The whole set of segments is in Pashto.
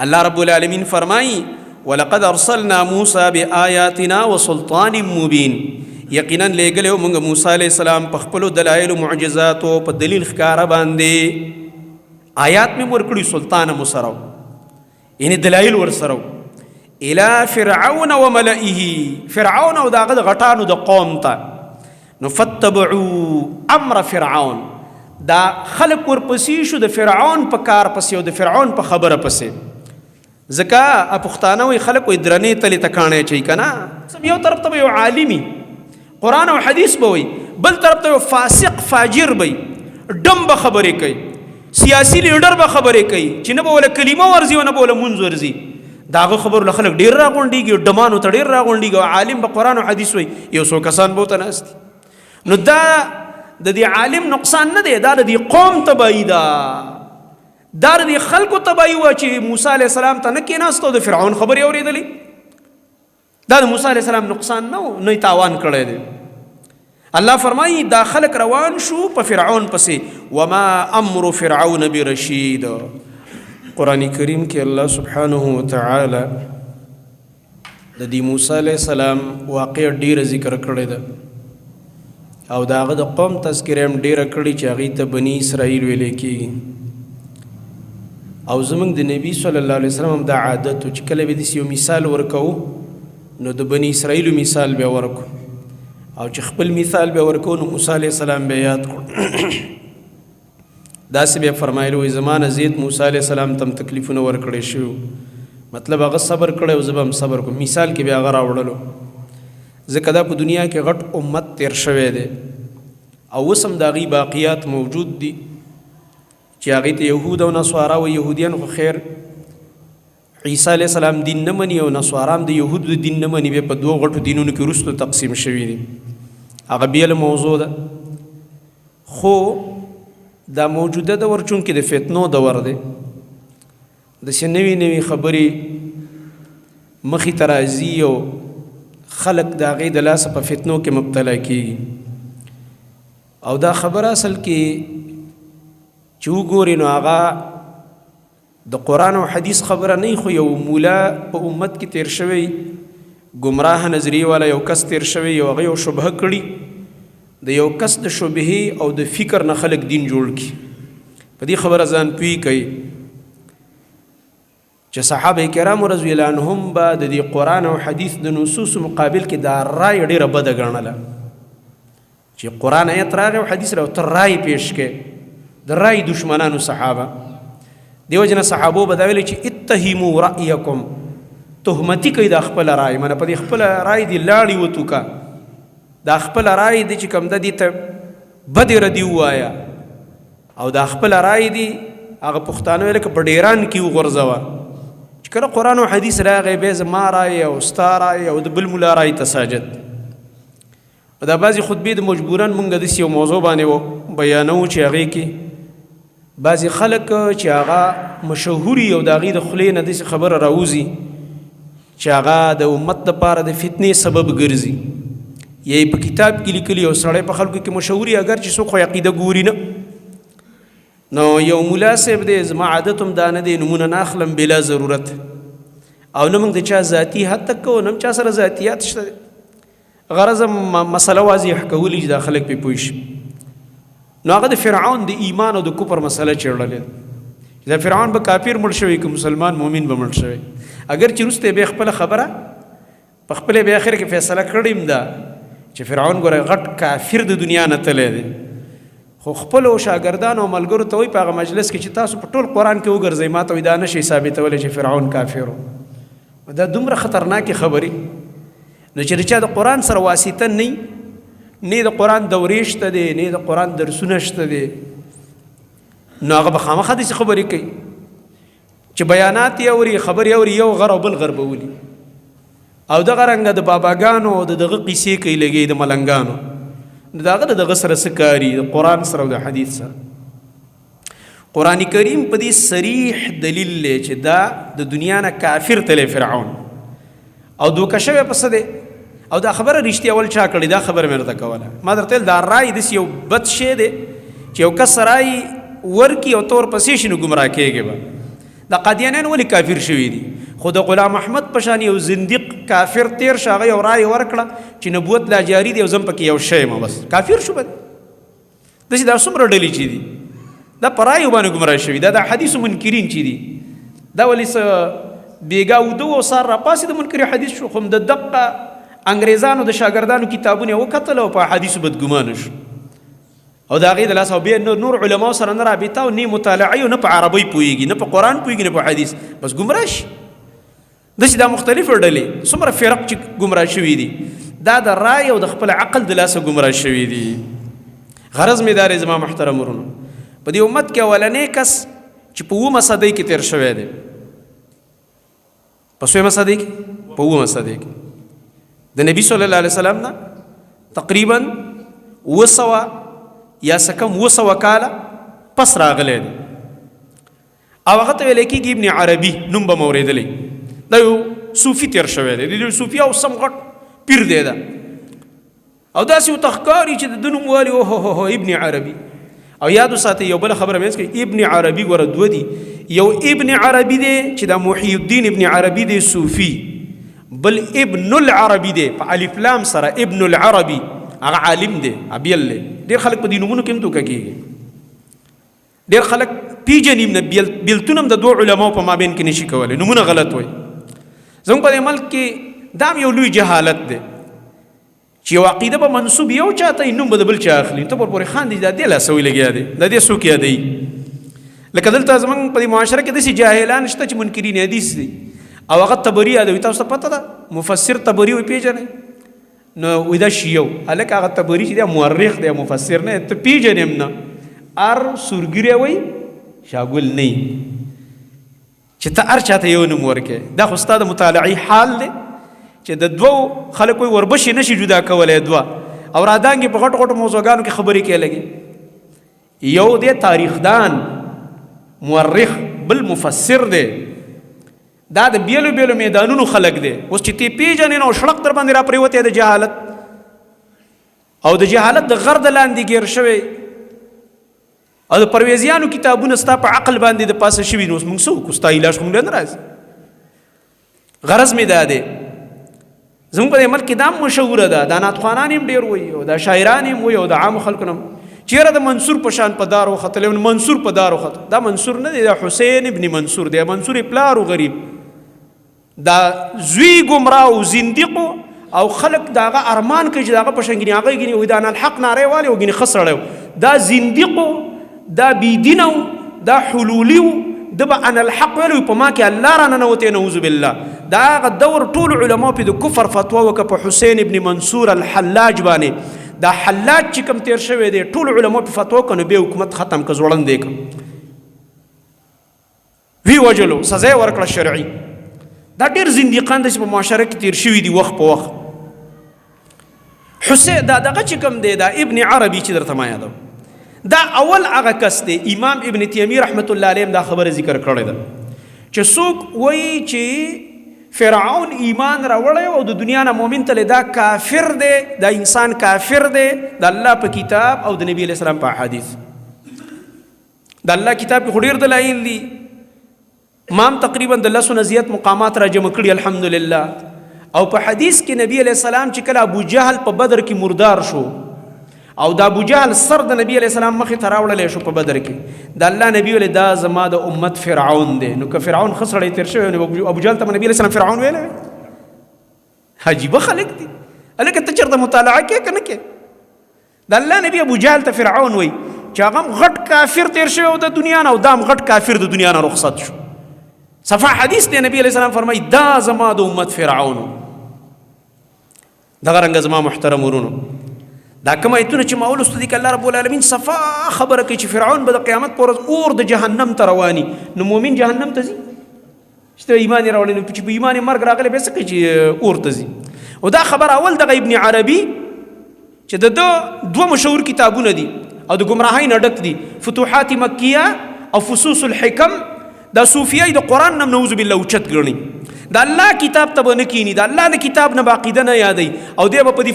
الله رب العالمین فرمایي ولقد ارسلنا موسی بآیاتنا وسلطان مبین، یقینا لېږلی موږ موسی علیه السلام په خپلو دلایلو معجزاتو په دلیل ښکاره باندې. آیات مې ورکړي، سلطان مو سره، یعنی دلایل ورسره، الى فرعون وملئه، فرعون او داغه د غټانو د قوم ته. نو فتبعوا امر فرعون، دا خلق ورپسې شو د فرعون په کار پسې او د فرعون په خبره پسې. ځکه پښتانه وي خلک وي درنې تلې ته کاڼی چي که نه، یو طرف ته به یو عالمي قرآن او حدیث به وي، بل طرف ته یو فاسق فاجر به وي، ډم به خبرې کوي، سیاسي لیډر به خبرې کوي چې نه به وله کلمه ورځي او نه به وله مونځ ورځي. د هغه خبرو له خلک ډېر راغونډېږي، ډمانو ته ډېر راغونډېږي، او عالم به قرآن او حدیث وایي، یو څو کسان به ورته ناست دي. نو دا د دې عالم نقصان نه دی، دا د دې قوم تباهي ده، دا د دې خلکو تباهي وه چې موسی علیه السلام ته نه کېناست او د فرعون خبرې اورېدلې. دا د موسی علیه السلام نقصان نه و، نه یې تاوان کړی دی. الله فرمایي دا خلک روان شو په فرعون پسې، وما امر فرعون برشید. قرآن کریم کې الله سبحانه وتعالی د دې موسی علیه السلام واقع ډیره ذکر کړې ده، او د هغه د قوم تذکره هم ډیره کړې چې هغې ته بني اسرائیل ویلی کېږي. او زمونږ د نبی صلی الله علیه وسلم هم دا عادت و چې کله به داسې یو مثال ورکوو نو د بني اسرائیلو مثال به ورکو، او چې خپل مثال به ورکو نو موسی علیه السلام به یاد کړو. داسې به فرمایلی وایي زما نه زیات موسی علیه السلام ته هم تکلیفونه ورکړی شوي، مطلب هغه صبر کړی او زه به هم صبر کوم. مثال کې به هغه راوړلو، ځکه دا په دنیا کې غټ امت تیر شوی دی او اوس هم د هغوی باقیات موجود دي چې هغوی ته یهود او نصارا وایي. یهودیان خو خیر عیسی علیه السلام دین نه مني او نصارا هم د یهودو د دین نه مني، بیا په دوو غټو دینونو کې وروسته تقسیم شوي دي، هغه بېله موضوع ده. خو دا موجوده دور چونکې د فتنو دور دی، داسې نوې نوې خبرې مخې ته راځي او خلک د هغې د لاسه په فتنو کې مبتلا کیږي. او دا خبره اصل کې چې وګورې نو هغه د قرآن او حدیث خبره نه، خو یو مولا په امت کې تیر شوی، ګمراه نظریه والا یو کس تیر شوی، یو هغه یو شبهه کړي، د یو کس د شبهې او د فکر نه خلک دین جوړ کړي. په دې خبره ځان پوی کوي چې صحابه کرام رضی الله عنهم به د دې قرآن او حدیث د نصوص مقابل کې دا رای ډېره بده ګڼله چې قرآن آیت راغی او حدیث راغی تر رای پیش کې، د رای دشمنانو صحابه. دیو جن صحابو به دا ویل چې اتهموا رأیکم، تهمتي کوي دا خپل رای، منه په دې خپل رای دی لاړې وتوکا، دا خپل رای دی چې کوم د دې ته بدې ردی ووايه، او دا خپل رای دی هغه پښتانه لکه په ډیران کې وغورځوه چې کله قرآن او حدیث راغی بیا زما رای او ستا رای او د بل مولا رای ته ساجد. دا بعضې خطبې د مجبوراً مونږ داسې یو موضوع باندې بیانوو چې هغې کې بعضې خلک چې هغه مشهوري او د هغې د خولې نه داسې خبره راوځي چې هغه د امت دپاره د فتنې سبب ګرځي، یا یې په کتاب کې لیکلي او سړی په خلکو کې مشهوري، اګر چې څوک خو عقیده ګوري نه. نو یو مولا صاحب دی، زما عادت هم دا نه دی، نومونه نه اخلم بلا ضرورت، او نه موږ د چا ذاتي حد تک کوو، نه هم چا سره ذاتیات شته. غرض مسله واضح کولی چې دا خلک پرې پوه شي. نو هغه د فرعون د ایمان او د کفر مسله چېړلې ده. دا فرعون به کافر مړ شوی که مسلمان مؤمن به مړ شوی، اګر چې وروسته یې بیا خپله خبره په خپلې بیا اخر کې فیصله کړې هم ده چې فرعون ګوره غټ کافر د دنیا نه تللی دی، خو خپلو شاګردانو او ملګرو ته وایي په هغه مجلس کې چې تاسو په ټول قرآن کې وګرځئ، ما ته وایي دا نه شئ ثابتولی چې فرعون کافر و. دا دومره خطرناکې خبرې، نو چې د چا د قرآن سره واسطه نه، نه د قرآن دورې شته دی، نه د قرآن درسونه شته دی، نو هغه به خامخا داسې خبرې کوي چې بیانات یې اوري، خبرې اوري، یو غر او بل غر به ولي. او دغه رنګه د باباګانو او د دغه قیسې کوي لګي د ملنګانو، نو د هغه د دغه سره څه کاري د قرآن سره او د حدیث سره. قرآن کریم په دې صریح دلیل دی چې دا د دنیا نه کافر تلی فرعون او دوکه شوی په څه دی. او دا خبره رښتیا اول چا کړې؟ دا خبره مې درته کوله، ما درته ویل دا رای داسې یو بد شی دی چې یو کس رای ورکي او تور پسې شي نو ګمراه کېږي به. دا قادیانیان ولې کافر شوي دي؟ خو د غلام احمد په شان یو زندیق کافر تیر شو، هغه یو رایه ورکړه چې نبوت لا جاري دی او زم پکې یو شی یم، بس کافر شو. بس داسې دا څومره ډلې چې دي دا په رایو باندې ګمراه شوي، دا د حدیثو منکرین چې دي دا ولې څه بېګا وده و سار راپاڅېد د منکر حدیث شو، خو هم د دقه انګریزانو د شاګردانو کتابونه یې وکتل او په احادیثو بدګمانه شو او د هغې د لاسه او بیا نور علماو سره نه رابطه او نه مطالعه او نه په عربۍ پوهېږي، نه په قرآن پوهېږي، نه په حدیث، بس ګمراه شي. داسې دا مختلفې ډلې څومره فرق چې ګمراه شوي دي دا د رای او د خپل عقل د لاسه ګمراه شوي دي. غرض مې دا دی زما محترم ورونو، په دې امت کې اولنی کس چې په اوومه صدۍ کې تېر شوی دی، په څویمه صدۍ کې، په اوومه صدۍ کې د نبی صلی الله علیه وسلم نه تقریبا 700 یا څه کم 700 کاله پس راغلی دی او هغه ته ویل کېږي ابن عربي، نوم به مو اورېدلی. دا یو صوفي تېر شوی دی، د دې صوفي او سم غټ پیر دی دا، او داسې ورته ښکاري چې د ده نوم والي اوهوهو ابن عربي. او یاد وساتئ یو بله خبره مې کړې، ابن عربي ګوره دوه دي، یو ابن عربي دی چې دا محی الدین ابن عربي دی صوفي، بل ابن العربي دی په الف لام سره، ابن العربي هغه عالم دی ابیل دی. ډېر خلک په دې نومونو کې هم دوکه کېږي، ډېر خلک پیژني هم نه، بیلتون هم د دوو علماو په مابین کې نشي کولی، نومونه غلط وایي. زموږ په دې ملک کې دا هم یو لوی جهالت دی چې یو عقیده به منسوب یو چاته وي، نوم به د بل چا اخلي، ته ورپورې خاندي دا دې لا څه وي لګیا دی، دا دې څوک یادوي. لکه دلته زموږ په دې معاشره کې داسې جاهلان شته چې منکرین حدیث دي او هغه طبري یادوي. تاسو ته پته ده مفسر طبري وایي پېژنئ؟ نو وایي دا شیعه و. هلکه هغه طبري چې دی مورخ دی مفسر نه، ته پېژنې هم نه، هر سورګیری وایي شاګل نه چې ته هر چاته یو نوم ورکې. دا خو ستا د مطالعې حال دی چې د دوو خلکو وربشې نشي جدا کولی، دوه او رادانګې په غټو غټو موضوعګانو کې خبرې کوي لګي. یو دی تاریخدان مورخ، بل مفسر دی، دا د بیلو بیلو میدانونو خلک دی. اوس چې تی پیژنې نو شړق در باندې را پریوتی د جهالت او د جهالت د غر د لاندې ګیر شوی او د پرویزیانو کتابونه ستا په عقل باندې د پاسه شوي، نو اوس موږ څه وکړو؟ ستا علاج خو موږ نه راځي. غرض مې دا دی زموږ په دې ملک کې دا مشهوره ده، دا نعتخوانان هم ډېر وایي او دا شاعران هم وایي او د عامو خلکو نه چیرې د منصور په شان په دار وختلی، منصور په دار وخت. دا منصور نه دی، دا حسین ابن منصور دی، منصور یې پلار و غریب، دا زوی ګمراه او زندیق او خلک د هغه ارمان کوي چې د هغه په شان ګینې هغه ګینې وایي دا الحق ناره والي او ګینې ښه سړی و. دا زندیق و، دا بېدینه و، دا حلولي و، ده به انا الحق ویلی په ما کې الله را ننوتی نعوذ بالله. دا هغه دور ټول علماو پې د کفر فتوا وکړه په حسین ابن منصور الحلاج باندې. دا حلاج چې کوم تېر شوی دی ټول علماو پې فتوا وکړه، نو بیا حکومت ختم که ځوړند یې کړ، وی وژلو، سزا یې ورکړه شرعي. دا ډېر زندیقان داسې په معاشره کې تېر شوي دي وخت په وخت. حسین دا دغه چې کوم دی دا ابن عربي چې درته ما یادوم، دا اول هغه کس دی، امام ابن تیمیه رحمت الله علیه دا خبره ذکر کړې ده چې څوک وایي چې فرعون ایمان راوړی او د دنیا نه مؤمن تللی، دا کافر دی، دا انسان کافر دی د الله په کتاب او د نبی علیه السلام په احادیث. د الله کتاب کې خو ډېر دلایل دي، مام تقریبا د لسو نه زیات مقامات را جمع کړي الحمدلله. او په حدیث کې نبی علیه السلام چې کله ابو جهل په بدر کې مردار شو او د ابو جهل سر د نبی علیه السلام مخې ته راوړلی شو په بدر کې، د الله نبی ویل دا زما د امت فرعون دی. نو که فرعون ښه سړی تېر شوی نو ابو جهل ته به نبی علیه السلام فرعون ویلی وی؟ عجیبه خلک دي. هلکه ته چېرته مطالعه کې که نه کې؟ د الله نبی ابو جهل ته فرعون وایي چې هغه هم غټ کافر تېر شوی او د دنیا نه، او دا هم غټ کافر د دنیا نه رخصت شو. صفا حدیث دی، نبی علیه السلام فرمایي دا زما د امت فرعون. دغه رنګه زما محترم ورونو، دا کوم آیتونه چې ما ولوستو دي کې الله رب العالمین صفا خبره کوي چې فرعون به د قیامت پر ورځ اور د جهنم ته رواني، نو مؤمن جهنم ته ځي چې ته ایمان یې راوړی، نو چې په ایمان یې مرګ راغلی بیا څه کوي چې اور ته ځي. او دا خبره اول دغه ابن عربي چې د ده دوه مشهور کتابونه دي او د ګمراهۍ نه ډک دي، فتوحات مکیه او فصوص الحکم، دا صوفیه د قرآن نه نعوذ بالله اوچت ګڼي، د الله کتاب ته به نه کینی، د الله د کتاب نه به عقیده نه یادوي، او دی به په دې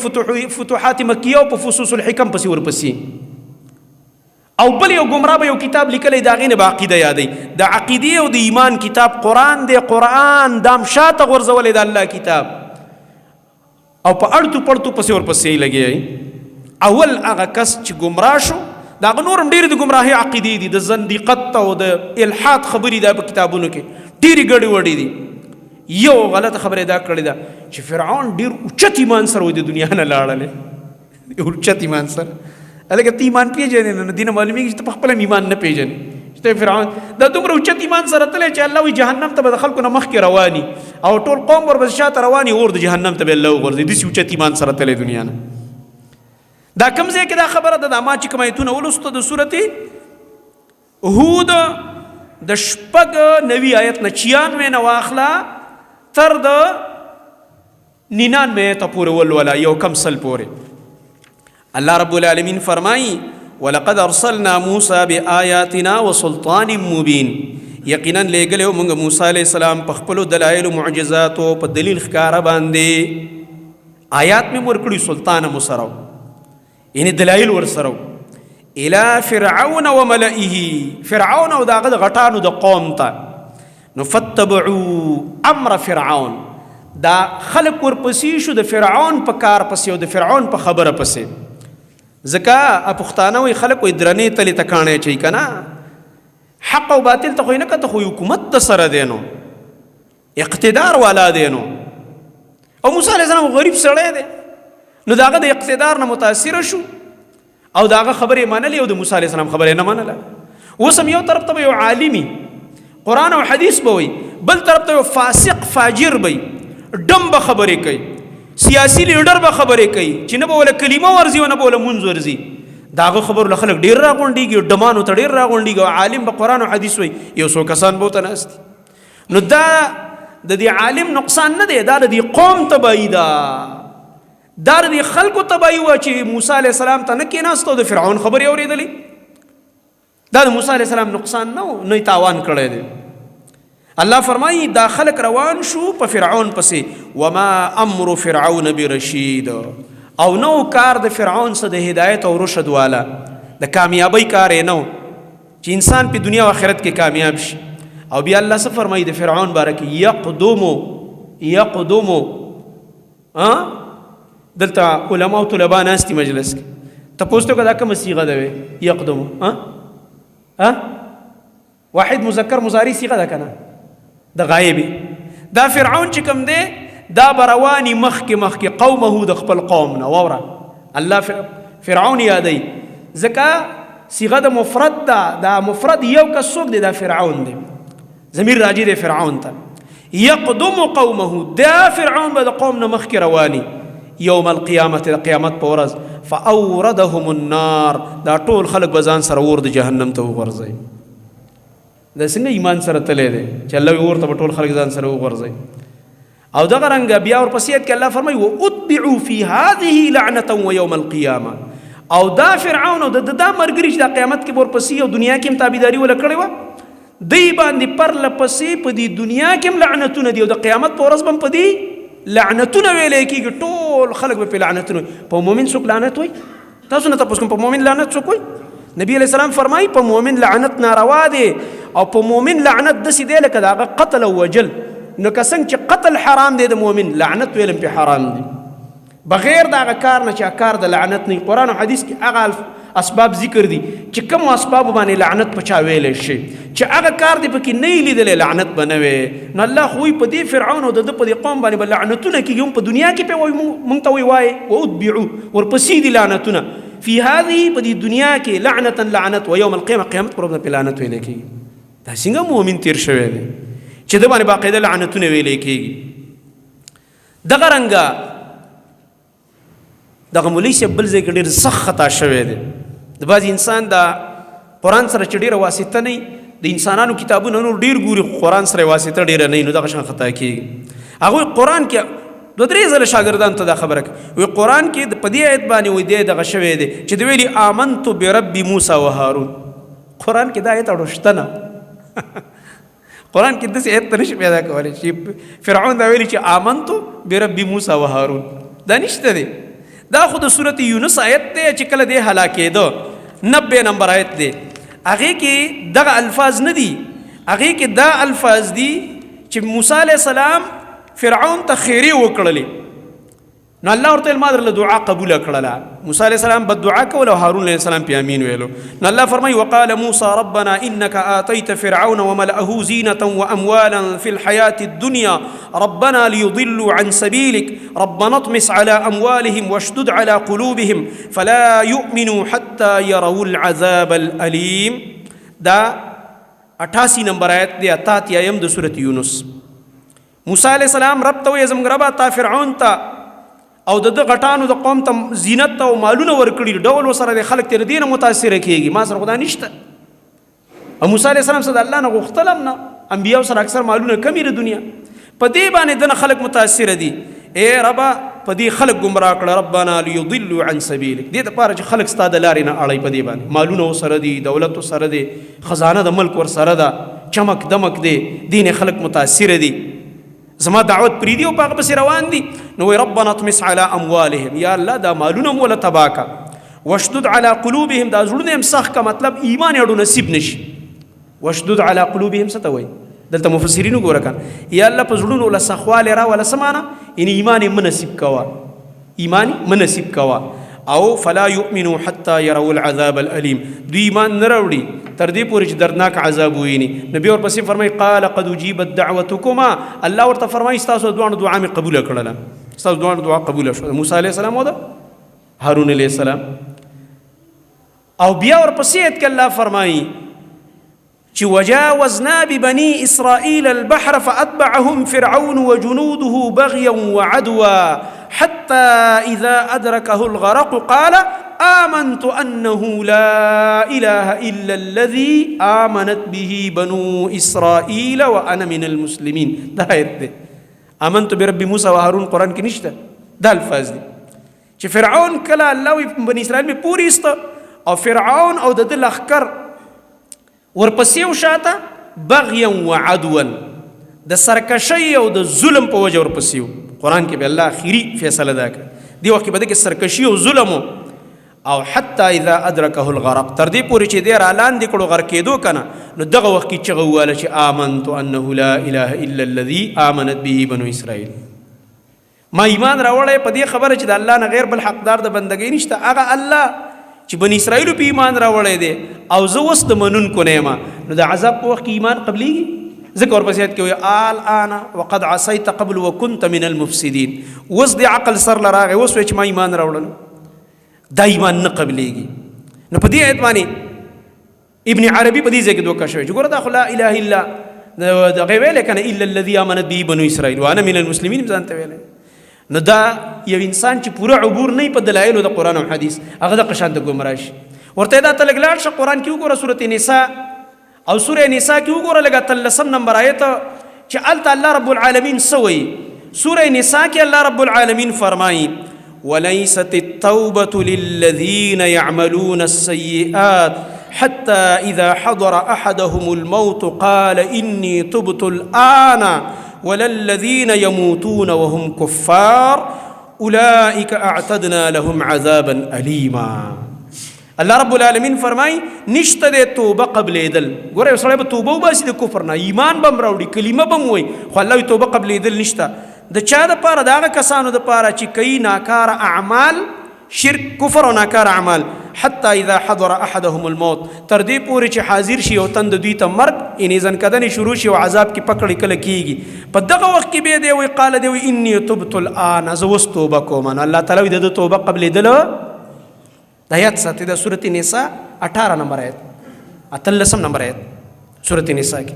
فتوحات مکیه او په فصوص الحکم پسې ورپسې. او بل یو گمراه به یو کتاب لیکلی، د هغې نه به عقیده یادوي. د عقیدې او د ایمان کتاب قرآن دی، قرآن دام شاته غورځولی د الله کتاب، او په اړتو پړتو پسې ورپسې لګی. اول هغه کس چې ګمراه شو، د هغه نور هم ډېرې د ګمراهۍ عقیدې دي، د زندیقت او د الحاد خبرې ده په کتابونو کې، ډېرې ګډې وډې دي. یو غلطه خبره یې دا کړې ده چې فرعون ډېر اوچت ایمان سره د دنیا نه لاړلی، اوچت ایمان سره. هلکه ته ایمان پېژنې نو دې نه معلومېږي چې ته په خپله ایمان نه پېژنې. چې ته فرعون دا دومره اوچت ایمان سره تللی چې الله وایي جهنم ته به د خلکو نه مخکې رواني او ټول قوم ورپسې شاته رواني، اور د جهنم ته به الله وغورځوي. داسې اوچت ایمان سره تللی دنیا نه. دا کوم ځای کې دا خبره ده؟ دا ما چې کوم آیتونه ولوستو د سورت هود د 96 آیت نه 96 نه واخله تر د 99 آیته پورې ولوله، یو کم سل پورې. الله رب العالمین فرمایي ولقد ارسلنا موسی بآیاتنا وسلطان مبین، یقینا لېږلی وو موږ موسی علیه السلام په خپلو دلایلو معجزاتو په دلیل ښکاره باندې. آیات مې ورکړي، سلطان مو سره، یعنی دلایل ورسره. الی فرعون وملئه، فرعون او د هغه د غټانو د قوم ته. نو فتبعوا امر فرعون، دا خلک ورپسې شو د فرعون په کار پسې او د فرعون په خبره پسې. ځکه پښتانه وایي خلک وایي درنې تلې ته کاڼی اچوي که نه، حق او باطل ته خو یې نه کته، خو حکومت د سره دی نو اقتدار والا دی نو. او موسی علیه السلام غریب سړی دی، نو د هغه د اقتدار نه متاثر شو او د هغه خبرې منلې او د موسی علیه السلام خبرې نه منله. اوس هم یو طرف ته به یو عالمي قرآن او حدیث به وي، بل طرف ته یو فاسق فاجر به وي، ډم به خبرې کوي، سیاسي لیډر به خبرې کوي چې نه به وله کلمه ورځي او نه به وله مونځ ورځي. د هغه خبرو له خلک ډېر راغونډېږي، ډمانو ته ډېر راغونډېږي، او عالم به قرآن او حدیث وایي، یو څو کسان به ورته ناست دي. نو دا د دې عالم نقصان نه دی، دا د دې قوم تباهي ده، دا د دې خلکو تباهي وه چې موسی علیه السلام ته نه کېناست او د فرعون خبرې اورېدلې. دا د موسی علیه السلام نقصان نه و، نه یې تاوان کړی دی. الله فرمایي دا خلک روان شو په فرعون پسې، وما امر فرعون برشید، او نو کار د فرعون څه د هدایت او رشد والا، د کامیابی کار یې نه و چې انسان په دنیا او آخرت کې کامیاب شي. او بیا الله څه فرمایي د فرعون باره کې؟ یقدمو، یقدمو. دلته علما او طلبا ناست دي مجلس کې، تپوس ته که دا کومه صیغه ده؟ وی یقدمو واحد مذکر مضارع صیغه ده که نه د غایبې. دا فرعون چې کوم دی دا به رواني مخکې مخکې قومه د خپل قوم نه. واوره الله فرعون یادوي ځکه صیغه د مفرد ده، دا مفرد یو کس څوک دی؟ دا فرعون دی، ضمیر راجع دی فرعون ته. یقدم قومه، دا فرعون به د قوم نه مخکې رواني یوم القیامت، د قیامت په ورځ. فاوردهم النار، دا ټول خلک به ځان سره اور د جهنم ته وغورځوي. دا څنګه ایمان سره تللی دی چې الله اور ته به ټول خلک ځان سره وغورځوي؟ او دغه رنګه بیا ورپسې آیت کې الله فرمایي واتبعوا فی هذه لعنة ویوم القیامة. او دا فرعون او د دا ملګري چې دا قیامت کې به ورپسې او دنیا کې هم تابعداري وله کړې وه، دی باندې پرله پسې په دې دنیا کې هم لعنتونه دي او د قیامت په ورځ به هم په دې لعنتونه ویلی کېږي. ټول خلک به پرې لعنتونه وایي. په مؤمن څوک لعنت وایي؟ تاسو نه تپوس کوم، په مؤمن لعنت څوک وایي؟ نبی علیه السلام فرمایي په مؤمن لعنت ناروا دی، او په مؤمن لعنت داسې دی لکه د هغه قتل او وژل. نو که څنګه چې قتل حرام دی د مؤمن، لعنت ویل هم پرې حرام دی، بغیر د هغه کار نه چې هغه کار د لعنت نه. قرآن او حدیث کې هغه اسباب ذکر دي چې کوم اسباب باندې لعنت په چا ویلی شي، چې هغه کار دې پکې نه وي لیدلی لعنت به نه وي. نو الله خو وایي په دې فرعون او د ده په دې قوم باندې به لعنتونه کېږي، هم په دنیا کې پرې وایي، مونږ ته وایي وایې واتبعو، ورپسې دي لعنتونه فی هذه، په دې دنیا کې لعنة لعنت، ویوم القیامة، قیامت پر ورځ پرې لعنت ویلی کېږي. دا څنګه مؤمن تیر شوی دی چې ده باندې باقاعده لعنتونه ویلی کېږي؟ دغه رنګه دغه مولوي صاحب بل ځای کې ډېر سخت خطا شوی دی. د بعضې انسان د قرآن سره چې ډېره واسطه نه، د انسانانو کتابونه نور ډېر ګوري خو قرآن سره واسطه ډېره نه، نو دغه شان خطا کېږي. هغوی قرآن کې دوه درې ځله شاګردانو ته دا خبره کوي، وایي قرآن کې په دې آیت باندې وایي دی دغه شوی دی چې دی ویلي آمنت برب موسی و هارون. قرآن کې دا آیت اړو شته نه، قرآن کې داسې آیت ته نشي پیدا کولی چې فرعون دا ویلي چې آمنت برب موسی و هارون، دا نشته دی. دا خو د سورت یونس آیت دی چې کله دی هلاکېده 90 نمبر آیت دی، هغه کې دغه الفاظ نه دي، هغه کې دا الفاظ دي چې موسی علی السلام فرعون ته خیری وکړلې، نو الله ورته ما درله دعا قبول کړله. موسی علیه السلام بد دعا کوله او هارون علیه السلام پې امین ویلو. نو الله فرمایي وقال موسی ربنا انك آتيت فرعون وملأه زينة وأموالا في الحياة الدنيا ربنا ليضلوا عن سبيلك ربنا اطمس على أموالهم واشدد على قلوبهم فلا يؤمنوا حتى يروا العذاب الأليم. دا 88 نمبر آیت دی، 88 د سورة یونس. موسی علیه السلام رب ته وایي زموږ ربه تا فرعون ته او د ده غټانو د قوم ته زینت او مالونه ورکړي، ډول ورسره دی، خلک ترې دې نه متاثره کېږي، ما سره خو دا نشته. او موسی علیه السلام څه د الله نه غوښتل هم نه، انبیاو سره اکثر مالونه کمې د دنیا، په دې باندې دنه خلک متاثره دي. ای ربه په دې خلک ګمراه کړه، ربنا لیضلوا عن سبیلک، دې دپاره چې خلک ستا د لارې نه اړوي. په دې باندې مالونه ورسره دي، دولت ورسره دی، خزانه د ملک ورسره ده، چمک دمک دی، دې نه خلک متاثره دي، زما دعوت پریدي او په هغه پسې روان دي. نو وایي ربنا اطمس علی اموالهم، یا الله دا مالونه مو له تباه کړه، واشدد علی قلوبهم، دا زړونه یې هم سخت کړه، مطلب ایمان یې اړو نصیب نه شي. واشدد علی قلوبهم څه ته وایي؟ دلته مفسرین وګوره که یا الله په زړونو له سخوالی راوله، څه معنا؟ یعنې ایمان یې مه نصیب کوه، ایمان یې مه نصیب کوه. او فلا یؤمنوا حتی یروا العذاب الالیم، دوی ایمان نه راوړي تر دې پورې چې دردناک عذاب وویني. نو بیا ورپسې فرمایي قال قد اجیبت دعوتکما، الله ورته فرمایي ستاسو دواړو دعا مې قبوله کړله، ستاسو دواړو دعا قبوله شوه، موسی علیه السلام او د هارون علیه السلام. او بیا ورپسې آیت کې الله فرمایي چې وجاوزنا ببني اسرائيل البحر فأتبعهم فرعون وجنوده بغيا وعدوا حتى إذا أدركه الغرق قال آمنت أنه لا إله إلا الذي آمنت به بنو إسرائيل وأنا من المسلمين. دا آیت دی، آمنت برب موسى وهارون قرآن کې نشته دا الفاظ دي. چې فرعون کله الله وی بني اسرائیل می پوری است، او فرعون او د ده لښکر ورپسې وشاته بغیا وعدوا، د سرکشۍ او د ظلم په وجه ورپسې و. قرآن کې به الله اخري فیصله دا کړه، دې وخت کې به دې سرکشي او ظلم او حتی اذا ادرکه الغرق، تر دې پورې چې دی را لاندې کړو غرق کېدو که نه، نو دغه وخت کې چغه وواله چې آمنت انه لا اله الا الذي آمنت به بنو اسرائیل، ما ایمان راوړی په دې خبره چې د الله نه غیر بل حقدار د بندګۍ نشته، هغه الله چې بني اسرائیلو په ایمان راوړی دی او زه اوس د منونکو نه یم. نو د عذاب په وخت کې ایمان قبلیږي؟ ځکه ورپسې آیت کې وایي آل آن وقد عصیت قبل وکنت من المفسدین، اوس دې عقل سر له راغی، اوس وایي چې ما ایمان راوړل، دا ایمان نه قبلیږي. نو په دې آیت باندې ابن عربي په دې ځای کې دوکه شوی چې ګوره دا خو لا اله الا دغه ویلی که نه الا الذي آمنت به بنو اسرائیل وانا من المسلمین ځان ته ویلی. نو دا یو انسان چې پوره عبور نه په دلایلو د قرآن او حدیث هغه د قشان د ګمراه شي. ورته دا ته لږ لاړ شه قرآن کې وګوره سورة نساء او سورة نساء کې وګوره لږ اتلسم نمبر آیت چې هلته الله رب العالمین څه وایي. سورة نساء کې الله رب العالمین فرمایي وليست التوبة للذين يعملون السيئات حتى إذا حضر أحدهم الموت قال إني تبت الآن ولا الذين يموتون وهم كفار أولئك أعتدنا لهم عذابا أليما. الله رب العالمین فرمای نشته د توبه قبلېدل. ګوره یو سړی به توبه وباسي د کفر نه، ایمان به هم راوړي، کلمه به هم وایي، خو الله وایي توبه قبلېدل نشته. د چا دپاره؟ د هغه کسانو دپاره چې کوي ناکاره اعمال، شرک، کفر او ناکاره اعمال. حتی اذا حضر احدهم الموت، تر دې پورې چې حاضر شي او تن د دوی ته مرګ، یعنې ځنکدنې شروع شي او عذاب کې پکړې کله کېږي، په دغه وخت کې بیا دی وایي قال دی وایي انی تبت الآن، زه اوس توبه کوم. نو الله تعالی وایي د ده توبه قبلېدل. دا یاد ساتئ، دا سورة نساء 18 نمبر آیت، اتلسم نمبر آیت سورة نساء کې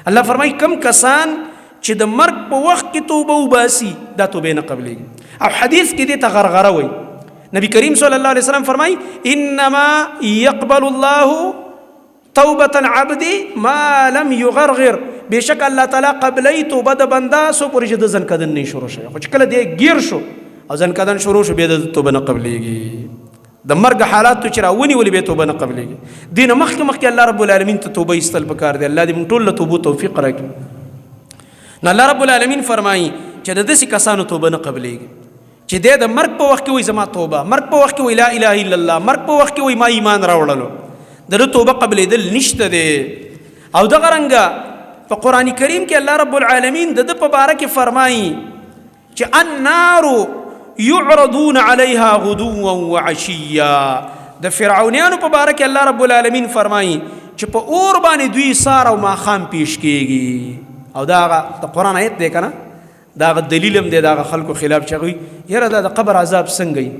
الله فرمایي کم کسان چې د مرګ په وخت کې توبه وباسي دا توبه نه قبلېږي. او حدیث کې دې ته غرغره وایي، نبی کریم صلی الله علیه وسلم فرمایي انما يقبل الله توبة العبد ما لم يغرغر، بېشک الله تعالی قبلوي توبه د بنده څو پورې چې د ځنکدن نه شروع شوی، خو چې کله دی ګیر شو او ځنکدن شروع شو بیا د توبه نه قبلېږي. د مرګ حالاتو چې راونیولې بیا توبه نه قبلېږي. دې نه مخکې مخکې الله رب العالمین ته توبه ایستل پکار دی. الله دې موږ ټول له توبو توفیق راکړي. نو الله رب العالمین فرمایي چې د داسې کسانو توبه نه قبلېږي. چې دی د مرګ په وخت کې وایي زما توبه، مرګ په وخت کې وایي لا اله الا الله، مرګ په وخت کې وایي ما ایمان راوړلو، د ده توبه قبلېدل نشته دی. او دغه رنګه په قرآن کریم کې الله رب العالمین د ده په باره کې فرمایي چې النار يعرضون عليها غدوا وعشيا. د فرعونیانو په باره کې الله رب العالمین فرمایي چې په اور باندې دوی سار او ماښام پیش کیږي. او دا هغه د قرآن آیت دی که نه، دا هغه دلیل هم دی د هغه خلکو خلاف چې هغوی یاره دا د قبر عذاب څنګه وي،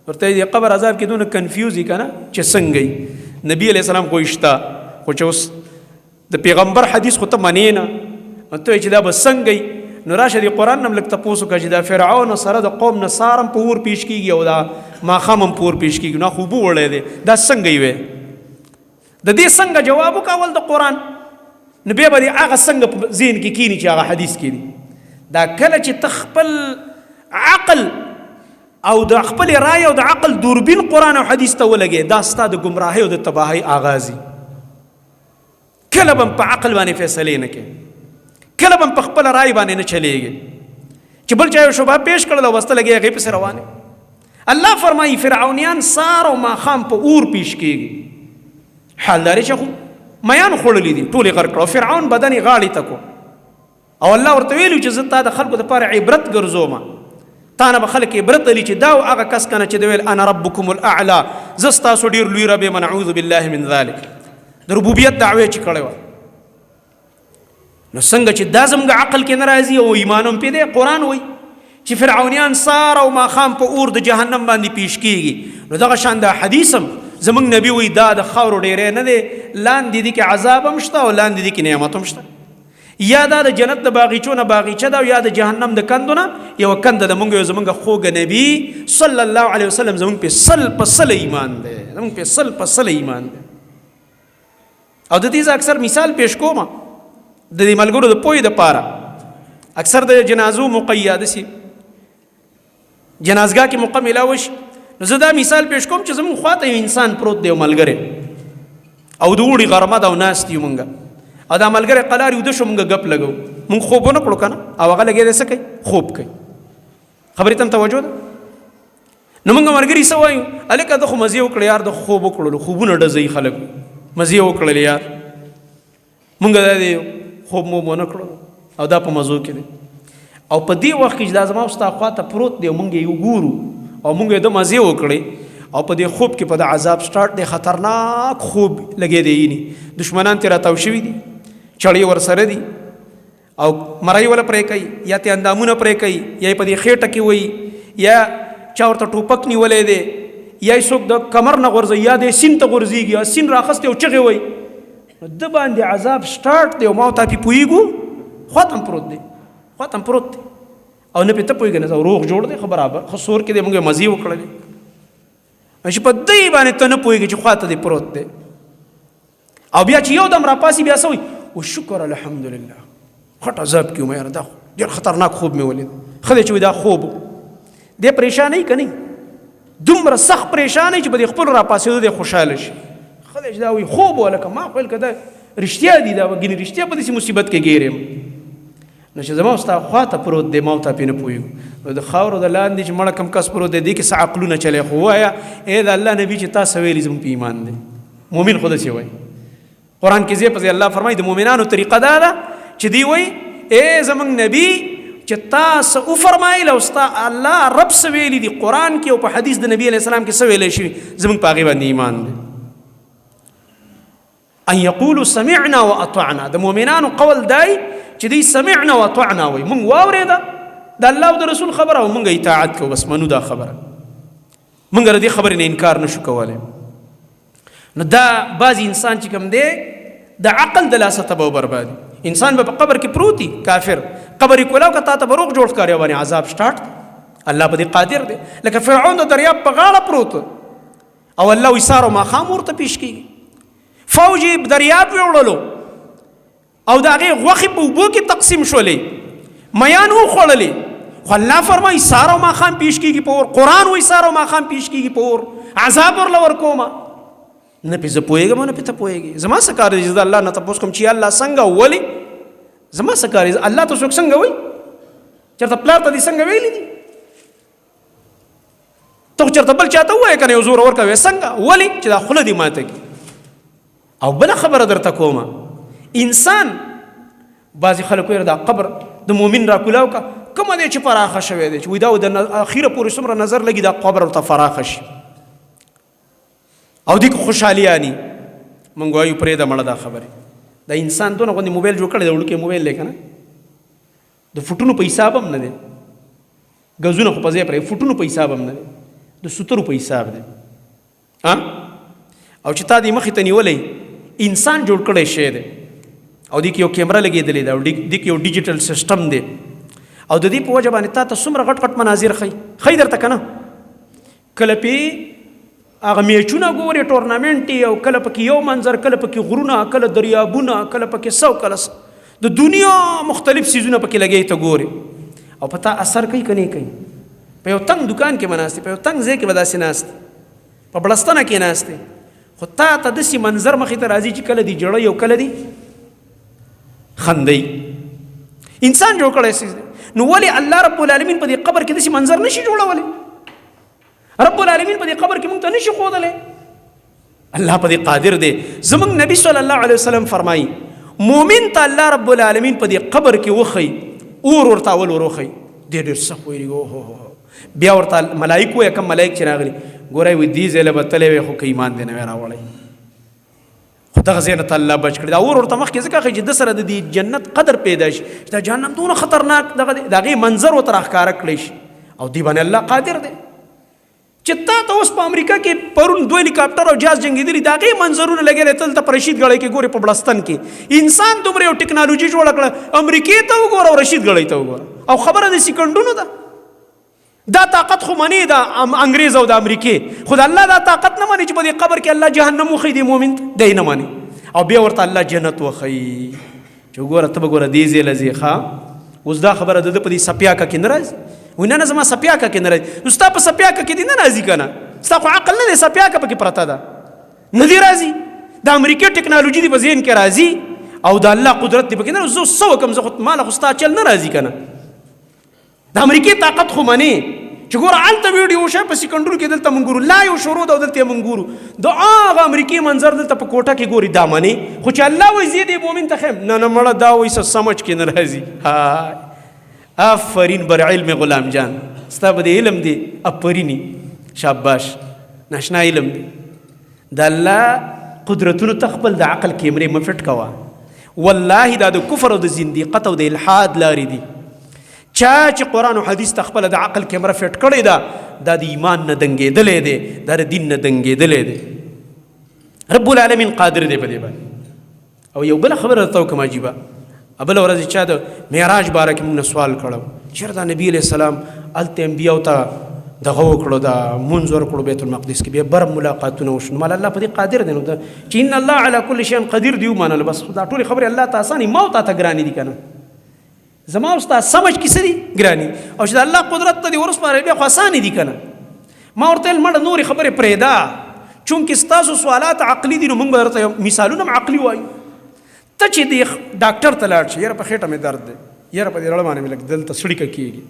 ورته د قبر عذاب کې دونه کنفیوز وي که نه چې څنګه وي. نبی علیه السلام خو یې شته، خو چې اوس د پیغمبر حدیث خو ته منې نه، نو ته چې دا به څنګه وي، نو راشه د قرآن نه هم لږ تپوس وکړه چې دا فرعون سره د قوم نه سار هم په اور پیش کېږي او دا ماښام هم په اور پیش کېږي، نو خو اوبه وړی دی، دا څنګه وي؟ د دې څنګه جواب وکړه اول د قرآن، نو بیا به دې هغه څنګه په ذهن کې کینی چې هغه حدیث کې دی. دا کله چې ته خپل عقل او د خپل رای او د عقل دوربین قرآن او حدیث ته ولګې، دا ستا د ګمراهۍ او د تباهۍ آغاز وي. کله به په عقل باندې فیصلې نه کوې، کله به په خپله رای باندې نه چلېږي، چې بل چا یو شبهه پیش کړله او بس ته لګې هغې پسې روان یې. الله فرمایي فرعونیان سار او ماښام په اور پیش کېږي، حال دا دی چې خو میان خوړلي دي، ټول یې غرق کړه، فرعون بدن یې غاړې ته کو، او الله ورته ویلو چې زه تا د خلکو دپاره عبرت ګرځوم، تا نه به خلک عبرت لري چې دا او هغه کس کنه چې دی ویل انا ربکم الاعلی، زه ستاسو ډېر لوی رب یم، نعوذ بالله من ذلک، د ربوبیت دعوی چې کړې وه. نو څنګه چې دا زموږ عقل کې نه راځي او ایمان هم پرې دی، قرآن وایي چې فرعونیان سار او ماښام په اور د جهنم باندې پیش کیږي، نو دغه شان دا حدیث هم زموږ نبی وایي دا د خاورو ډېری نه دی، لاندې دي کې عذاب هم شته او لاندې دي کې نعمت هم شته، یا دا د جنت د باغیچو نه باغیچه ده او یا د جهنم د کندو نه یوه کنده ده. مونږ یو زمونږ خوږ نبی صلی الله علیه وسلم زمونږ په سل په سل ایمان دی، زمونږ په سل په سل ایمان دی. او د دې زه اکثر مثال پیش کوم د دې ملګرو د پوهې دپاره، اکثر د جنازو موقع داسې جنازګاه کې موقع ملاوه شي، نو زه دا مثال پیش کوم چې زموږ خواته یو انسان پروت دی، یو ملګری، او د اوړي غرمه ده او ناست یو مونږ، او دا ملګری قلار ویده شو، مونږ ګپ لګو، مونږ خوب ونه کړو که نه، او هغه لګیا دی څه کوي؟ خوب کوي. خبرې ته هم توجه ده. نو مونږ ملګري څه وایو؟ هلکه ده خو مزې وکړې یار، ده خوب وکړلو، خوبونه ډزوي خلک، مزې وکړلې یار، مونږ دا دی خوب مو ونه کړو او دا په مزو کې دی. او په دې وخت کې چې دا زما او ستا خوا ته پروت دی، مونږ یې وګورو او مونږ یې د مزې وکړې، او په دې خوب کې په د عذاب سټارټ دی، خطرناک خوب لګې دی، یعنی دشمنان ترې راتاو شوي دي، چړې ورسره دي، او مرۍ وله پرې کوي، یا ترې اندامونه پرې کوي، یا یې په دې خېټه کې وایي، یا چا ورته ټوپک نیولی دی، یا یې څوک د کمر نه غورځوي، یا دی سیند ته غورځېږي، یا سیند راخستی او چغې وایي، نو ده باندې عذاب سټارټ دی، او ما او تا پې پوهېږو، خواته هم پروت دی، خواته هم پروت دی، او نه پې ته پوهېږې نه زه، روغ جوړ دی، ښه برابر ښه سور کې دی، موږ یې مزې وکړلې، چې په دې باندې ته نه پوهېږې چې خواته دې پروت دی. او بیا چې یو دم راپاسي بیا څه وایي؟ او شکر الحمدلله، غټ عذاب کې وم یاره، دا ډېر خطرناک خوب مې ولید، ښه دی چې دا خوب دی. پریشان یې که نه؟ دومره سخت پریشان یې چې په دې خپلو راپاڅېدو دی خوشحاله شي. ښه دی چې دا وایي خوب و، لکه ما خو ویل که دا رښتیا دي، دا به ګینې رښتیا په داسې مصیبت کې ګیر یم. نو چې زما او ستا خوا ته پروت دی، ما او تا پرې نه پوهېږو، نو د خاورو د لاندې چې مړه کوم کس پروت دی، دې کې څه عقلونه چلی، خو ووایه ای د الله نبي چې تا څه ویلي زموږ په ایمان دی. مؤمن خو داسې وایي، قرآن کې ځای په ځای الله فرمایي د مؤمنانو طریقه دا ده چې دی وایي ای زموږ نبی چې تا څه وفرمایل او ستا الله رب څه ویلي دي قرآن کې او په حدیث د نبی علیه السلام کې څه ویلی شوي، زموږ په هغې باندې ایمان دی. ان یقولوا سمعنا واطعنا، د مؤمنانو قول دی چې دوی سمعنا واطعنا وایي، مونږ واورېده د الله او د رسول خبره او مونږ اطاعت کوو، بس منو دا خبره، مونږ د دې خبرې نه انکار نشو کولی. نو دا بعضې انسان چې کوم دی د عقل د لاسه تباه او برباد، انسان به په قبر کې پروت وي، کافر قبر یې کولاو که تا ته به روغ جوړ ښکاري او باندې عذاب سټارټ دی، الله په دې قادر دی. لکه فرعون د دریاب په غاړه پروت او الله وایي سهار او ماښام ورته پیش کېږي، فوج یې دریاب ویوړلو او د هغې غوښې په اوبو کې تقسیم شولې، میان وخوړلې، خو الله فرمایي سهار او ماښام پیش کېږي په اور، قرآن وایي سهار او ماښام پیش کېږي په اور، عذاب ورله ورکومه. نه پې زه پوهېږم نه پې ته پوهېږې، زما څه کار دی چې زه د الله نه تپوس کوم چې الله څنګه ولې، زما څه کار دی؟ الله ته څوک څنګه وایي؟ چېرته پلار ته دې څنګه ویلي دي؟ ته خو چېرته بل چاته ووایې که نه، یو زور ورکوې څنګه؟ ولې چې دا خوله دې ماته کړي. او بله خبره درته کومه، انسان بعضې خلک وایي دا قبر د مؤمن را کولاو که کومه دی چې پراخه شوی دی، چې وایي دا د اخیره پورې څومره نظر لګي دا قبر ورته فراخه شي او دې کې خوشحالیاني. مونږ وایو پرېږده مړه دا خبرې. دا انسان دونه غوندې موبایل جوړ کړی دی، وړوکی موبایل دی که نه، د فوټونو په حساب هم نه دی، ګزونه خو په ځای پرې، فوټونو په حساب هم نه دی، د سترو په حساب دی. او چې تا دې مخې ته نیولی انسان جوړ کړی شی دی، او دې کې یو کیمره لګېدلې ده، او دې کې یو ډیجیټل سیستم دی، او د دې په وجه باندې تا ته څومره غټ غټ مناظر ښیي، ښیي درته که نه؟ کله پې هغه میچونه ګورې، ټورنامنټ، او کله پکې یو منظر، کله پکې غرونه، کله دریابونه، کله پکې څه، کله د دنیا مختلف څیزونه پکې لګوي، ته ګورې او په تا اثر کوي که نه کوي؟ په یو تنګ دکان کې به ناست، په یو تنګ ځای کې به داسې ناست، په بړستنه کې ناست، خو تا ته داسې منظر مخې ته راځي چې کله دې ژړوي او کله دې خندوي. انسان جوړ کړی څیز دی. نو ولې الله رب العالمین په دې قبر کې داسې منظر نشي جوړولی؟ رب العالمین په دې قبر کې مونږ ته نشي ښودلی؟ الله په دې قادر دی. زمونږ نبی صلی الله علیه وسلم فرمایي مؤمن ته الله رب العالمین په دې قبر کې وښیي، اور ورته اول ور وښیي، دی ډېر سخت ویریږي، اوهو هو. بیا ورته ملایک وایي، کوم ملایک چې راغلي، ګورئ وایي دې ځای له به تللی وی خو که ایمان دې نه وی راوړی، خو دغه ځای نه ته الله بچ کړي. دا اور ورته مخکې ځکه ښیي چې ده سره د دې جنت قدر پیدا شي، چې دا جهنم دونه خطرناک دغه دی، د هغې منظر ورته راښکاره کړی شي، او دې باندې الله قادر دی. چې تا ته اوس په امریکا کې پرون دوه هلیکاپټر او جهاز جنګېدلي، د هغې منظرونه لګېدلی، ته دلته په رشید ګړۍ کې ګورې، په بړستن کې انسان دومره یو ټکنالوژي جوړه کړه، امریکې ته وګوره او رشید ګړۍ ته وګوره، او خبره د سیکنډونو ده. دا طاقت خو منی دا انګریز او د امریکې، خو د الله دا طاقت نه مني چې په دې قبر کې الله جهنم وښیي دې مؤمن ته، دی نه مني، او بیا ورته الله جنت وښیي چې وګوره ته به ګوره دې ځای له ځې. ښه اوس دا خبره د ده په دې سپیاکه کې نه راځي؟ وایي نه نه زما سپیاکه کې نه راځي. نو ستا په سپیاکه کې دې نه راځي که نه؟ ستا خو عقل نه دی، سپیاکه پکې پرته ده، نه دې راځي. د امریکې ټکنالوژي دې په ذهن کې راځي او د الله قدرت دې پکې نه. زه څه وکړم؟ زه خو ماله خو ستا چل نه راځي که نه؟ د امریکې طاقت خو منې چې ګوره هلته ویډیو وشه په سیکنډونو کې، دلته مونږ ګورو لا یو شروع ده او دلته یې مونږ ګورو د هغه امریکې منظر دلته په کوټه کې ګوري، دا منې. خو چې الله وایي زه دې مؤمن ته ښیم، نه نه مړه دا وایي څه سمج کې نه راځي. های آفرین بر علم غلام جان، ستا به دې علم دی افریني، شاباش، ناشنا علم دی. د الله قدرتونو ته خپل د عقل کیمرې مه فټ کوه، والله دا د کفر او د زندیقت او د الحاد لارې دي. چا چې قرآن او حدیث ته خپله د عقل کیمره فټ کړې ده، دا د ایمان نه دنګېدلی دی، دا د دین نه دنګېدلی دی. رب العالمین قادر دی په دې باندې. او یو بله خبره درته وکړم عجیبه، بله ورځ چا د معراج باره کې موږ نه سوال کړو، چېرته دا نبي علیه السلام هلته انبیاو ته دغه وکړو، دا مونځ ورکړو بیت المقدس کې، بیا بر ملاقاتونه وشو. نو مال الله په دې قادر دی، نو چې ان الله علی کل شیء قدیر دی ومنل، بس دا ټولې خبرې الله ته اسانې، ما او تا ته ګرانې دي که نه؟ زما او ستا سمج کې څه دي ګرانې، او چې د الله قدرت ته دې ورسپارې بیا خو اسانې دي که نه؟ ما ورته ویل مړه نورې خبرې پرېږده، چونکې ستاسو سوالات عقلي دي، نو موږ به درته مثالونه هم عقلي وایو. ته چې دې ډاکټر ته لاړ شې، یاره په خېټه مې درد دی، یاره په دې رړه باندې مې لږ دلته څړیکه کېږي،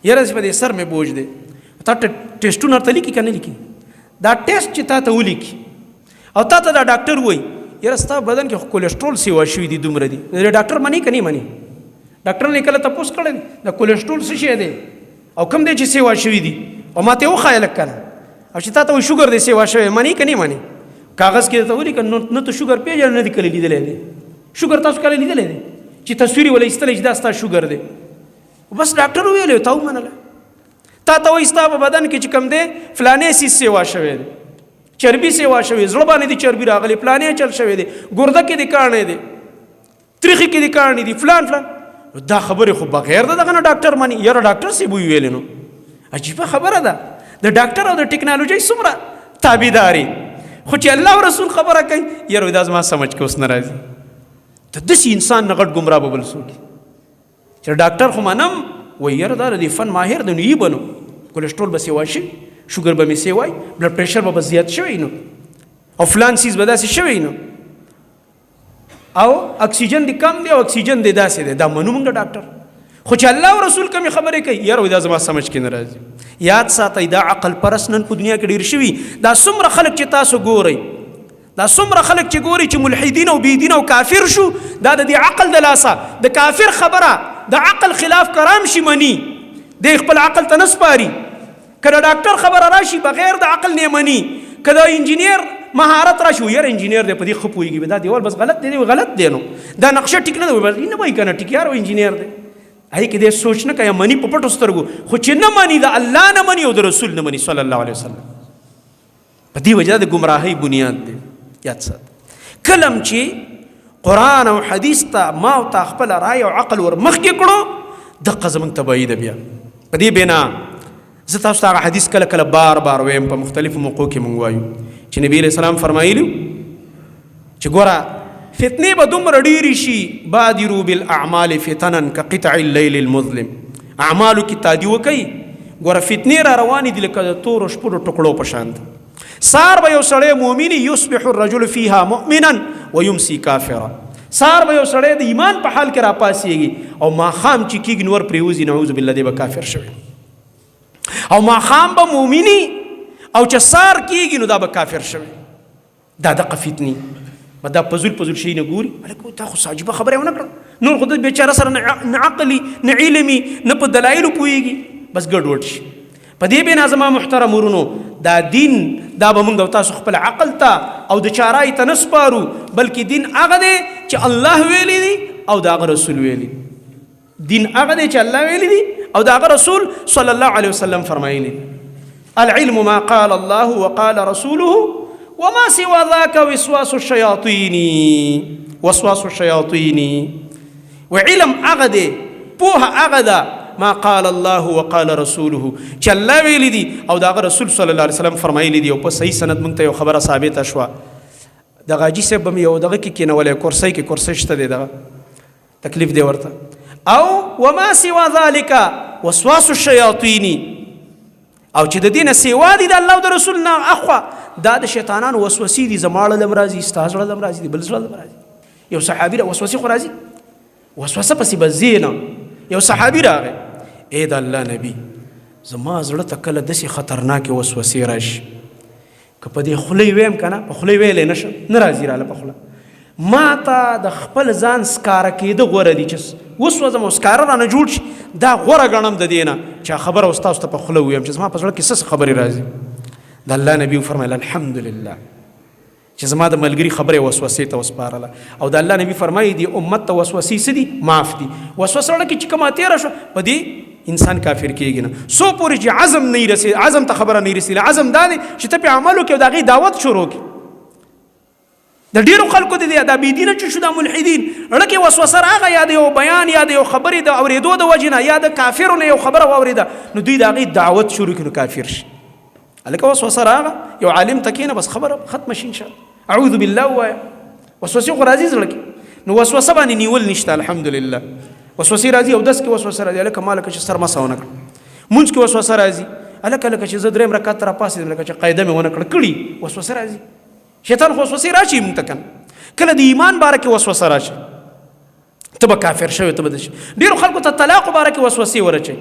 یاره چې په دې سر مې بوج دی، تا ټیسټونه ورته لیکي که نه لیکي؟ دا ټیسټ چې تا ته ولیکي او تا ته دا ډاکټر وایي یاره ستا بدن کې خو کولیسټرول سیوا شوي دي دومره دي، نو ډاکټر مني که نه مني؟ ډاکټر نه کله تپوس کړی دی دا کولیسټرول څه شی دی او کوم دی چې سیوا شوي دي، او ما ته یې وښایه لږ که نه؟ او چې تا ته وایي شوګر دی سیوا شوی، مني که نه مني؟ کاغذ کې درته ولیکه، نو نه ته شوګر پېژنې نه دې کله لیدلی دی. شوګر تاسو کله لیدلی دی چې تصویر یې وله ایستلی چې دا ستا شوګر دی؟ بس ډاکټر وویل تا ومنله. تا ته وایي ستا په بدن کې چې کوم دی فلانې څیز سیوا شوی دی، چربي سیوا شوی، زړه باندې دې چربي راغلې، فلانې چل شوی دی، ګرده کې دې کاڼی دی، تریخي کې دې کاڼي دي، فلان فلان. دا خبرې خو بغیر د دغه نه ډاکټر مني. یاره ډاکټر صاحب ویلې، نو عجیبه خبره ده، د ډاکټر او د ټکنالوژۍ څومره تابعداري، خو چې الله او رسول خبره کوي یاره دا زما سمج کې اوس نه راځي. ته داسې انسان نه غټ ګمراه به بل څوک چې ډاکټر خو منم وایي یاره دا د دې فن ماهر دی، نو یې به نو کولیسټرول به سیوا شي، شوګر به مې سیوای، بلډ پریشر به زیات شوی نو، او فلان څیز به داسې شوی نو، او اکسیجن دې کم دی او اکسیجن دې داسې دی، دا منو موږ ډاکټر. خو چې الله او رسول کومې خبرې کوي، یاره دا زما سمجھ کې نه راځي. یاد ساتئ، دا عقل پرست نن په دنیا کې ډېر شوي. دا څومره خلک چې تاسو ګورئ، دا څومره خلک چې ګوري چې ملحدین او بېدین او کافر شو، دا د دې عقل د لاسه، د کافر خبره د عقل خلاف کرام شي مني، دی خپل عقل ته نه سپاري. که د ډاکټر خبره راشي بغیر د عقل نه مني، که د انجینر مهارت راشي، یاره انجینر دی په دې ښه پوهېږي، دا دیوال بس غلط دی، غلط دی، نو دا نقشه ټیک نه ده، بس نه وایي که نه ټیک، یاره انجینر دی، هغې کې دی سوچ نه کوي، مني په پټو سترګو. خو چې نه مني، د الله نه مني او د رسول نه مني صلی الله علیه وسلم، په دې وجه د ګمراهۍ بنیاد دی. یاد سات، کلم چې قرآن او حدیث ته ما او تا خپله رای او عقل ور مخکې کړو، دقه زموږ تباهي ده. بیا په دې بنا زه تاسو ته هغه حدیث کله کله بار بار وایم، په مختلفو موقعو کې مونږ وایو چې نبی علیه السلام فرمایلي چې ګوره فتنې به دومره ډېرې شي، بادرو بالاعمال فتنا کقطع الليل المظلم، اعمالو کې تادي وکئ، ګوره فتنې را روانې دي لکه د تورو شپو د ټوکړو په شان. سار به یو سړی مؤمن، یصبح الرجل فیها مؤمنا ویمسی کافرا، سار به یو سړی د ایمان په حال کې راپاسیږي او ماښام چې کېږي نور پرېوځي، نعوذ بالله، دی به کافر شوی، او ماښام به مؤمني او چې سار کېږي نو دا به کافر شوی. دا دقه فتنې به دا پزول پزول شي نه ګوري. هلکه تا خو څه عجیبه خبره ونه کړه، نور خو د بېچاره سره نه عقلي نه علمي نه په دلایلو پوهېږي، بس ګډوډ شي. په دې بنا زما محترم ورونو، دا دین دا به موږ او تاسو خپل عقل ته او د چا رای ته نه سپارو، بلکې دین هغه دی چې الله ویلی دی او د هغه رسول ویلی. دین هغه دی چې الله ویلی دی او د هغه رسول صلی الله علیه وسلم فرمایلی. العلم ما قال الله وقال رسوله وما سوى ذاك وسواس الشياطين، وسواس الشياطين. وعلم هغه دی، پوهه هغه ده، ما قال الله وقال رسوله، چې الله ویلی دي او د هغه رسول صلی الله علیه وسلم فرمایلی دي. او په صحیح سند مونږ ته یو خبره ثابته شوه. دغه حاجي صاحب به مې یو دغه کې کېنولی، کرسۍ کې، کرسۍ شته دی، دغه تکلیف دی ورته. او وما سوا ذلك وسواس الشياطين، او چې د دې نه سیوا دي د الله او د رسول نه اخوا، دا د شیطانانو وسوسې دي. زما زړه لم راځي، ستا زړه لم راځي، بل زړه لم راځي. یو صحابي را وسوسې خو راځي، وسوسه پسې به ځې نه. یو صحابي راغی، ای د الله نبی، زما زړه ته کله داسې خطرناکې وسوسې راشي که په دې خولۍ ویم که نه، په خولۍ ویلی نه شم، نه راځي راله په خوله، ما ته د خپل ځان سکاره کېده غوره دي چې وسوځم او سکاره رانه جوړ شي، دا غوره ګڼم د دې نه چې خبره اوس تاسو ته په خوله ووایم چې زما په زړه کې څه څه خبرې راځي. د الله نبي وفرمایل الحمدلله چې زما د ملګري خبرې وسوسې ته وسپارله. او د الله نبی فرمایي دي امت ته وسوسې څه دي؟ معاف دي. وسوسه وړه کې چې کومه تېره شوه په دې انسان کافر کېږي نه، څو پورې چې عزم نه رسي، عزم ته خبره نه رسېږي. عزم دا دی چې ته په عمل وکړې او د هغې دعوت شروع کړې. د ډېرو خلکو د دې دا بېدینه چې شو، دا ملحدین، زړه کې وسوسه راغله، یا د یو بیان یا د یو خبرې د اورېدو د وجې نه یا د کافرو نه یو خبره واورېده، نو دوی د هغې دعوت شروع کړي نو کافر شي. هلکه وسوسه راغله، یو عالم ته کښېنه، بس خبره ختمه شي انشاءالله، اعوذ بالله ووایه. وسوسې خو راځي زړه کې، نو وسوسه باندې نیول نشته الحمدلله. وسوسې راځي، اودس کې وسوسه راځي، هلکه ما لکه چې سر مسه ونه کړه. مونځ کې وسوسه راځي، هلکه لکه چې زه دریم رکعت ته راپاڅېدم، لکه چې قاعده مې ونه کړه کړي، وسوسه راځي. شیطان خو وسوسې راشي مونږ ته کنه. کله د ایمان باره کې وسوسه راشي، ته به کافر شوی، ته به داسې. ډېرو خلکو ته طلاق باره کې وسوسې ورچوي.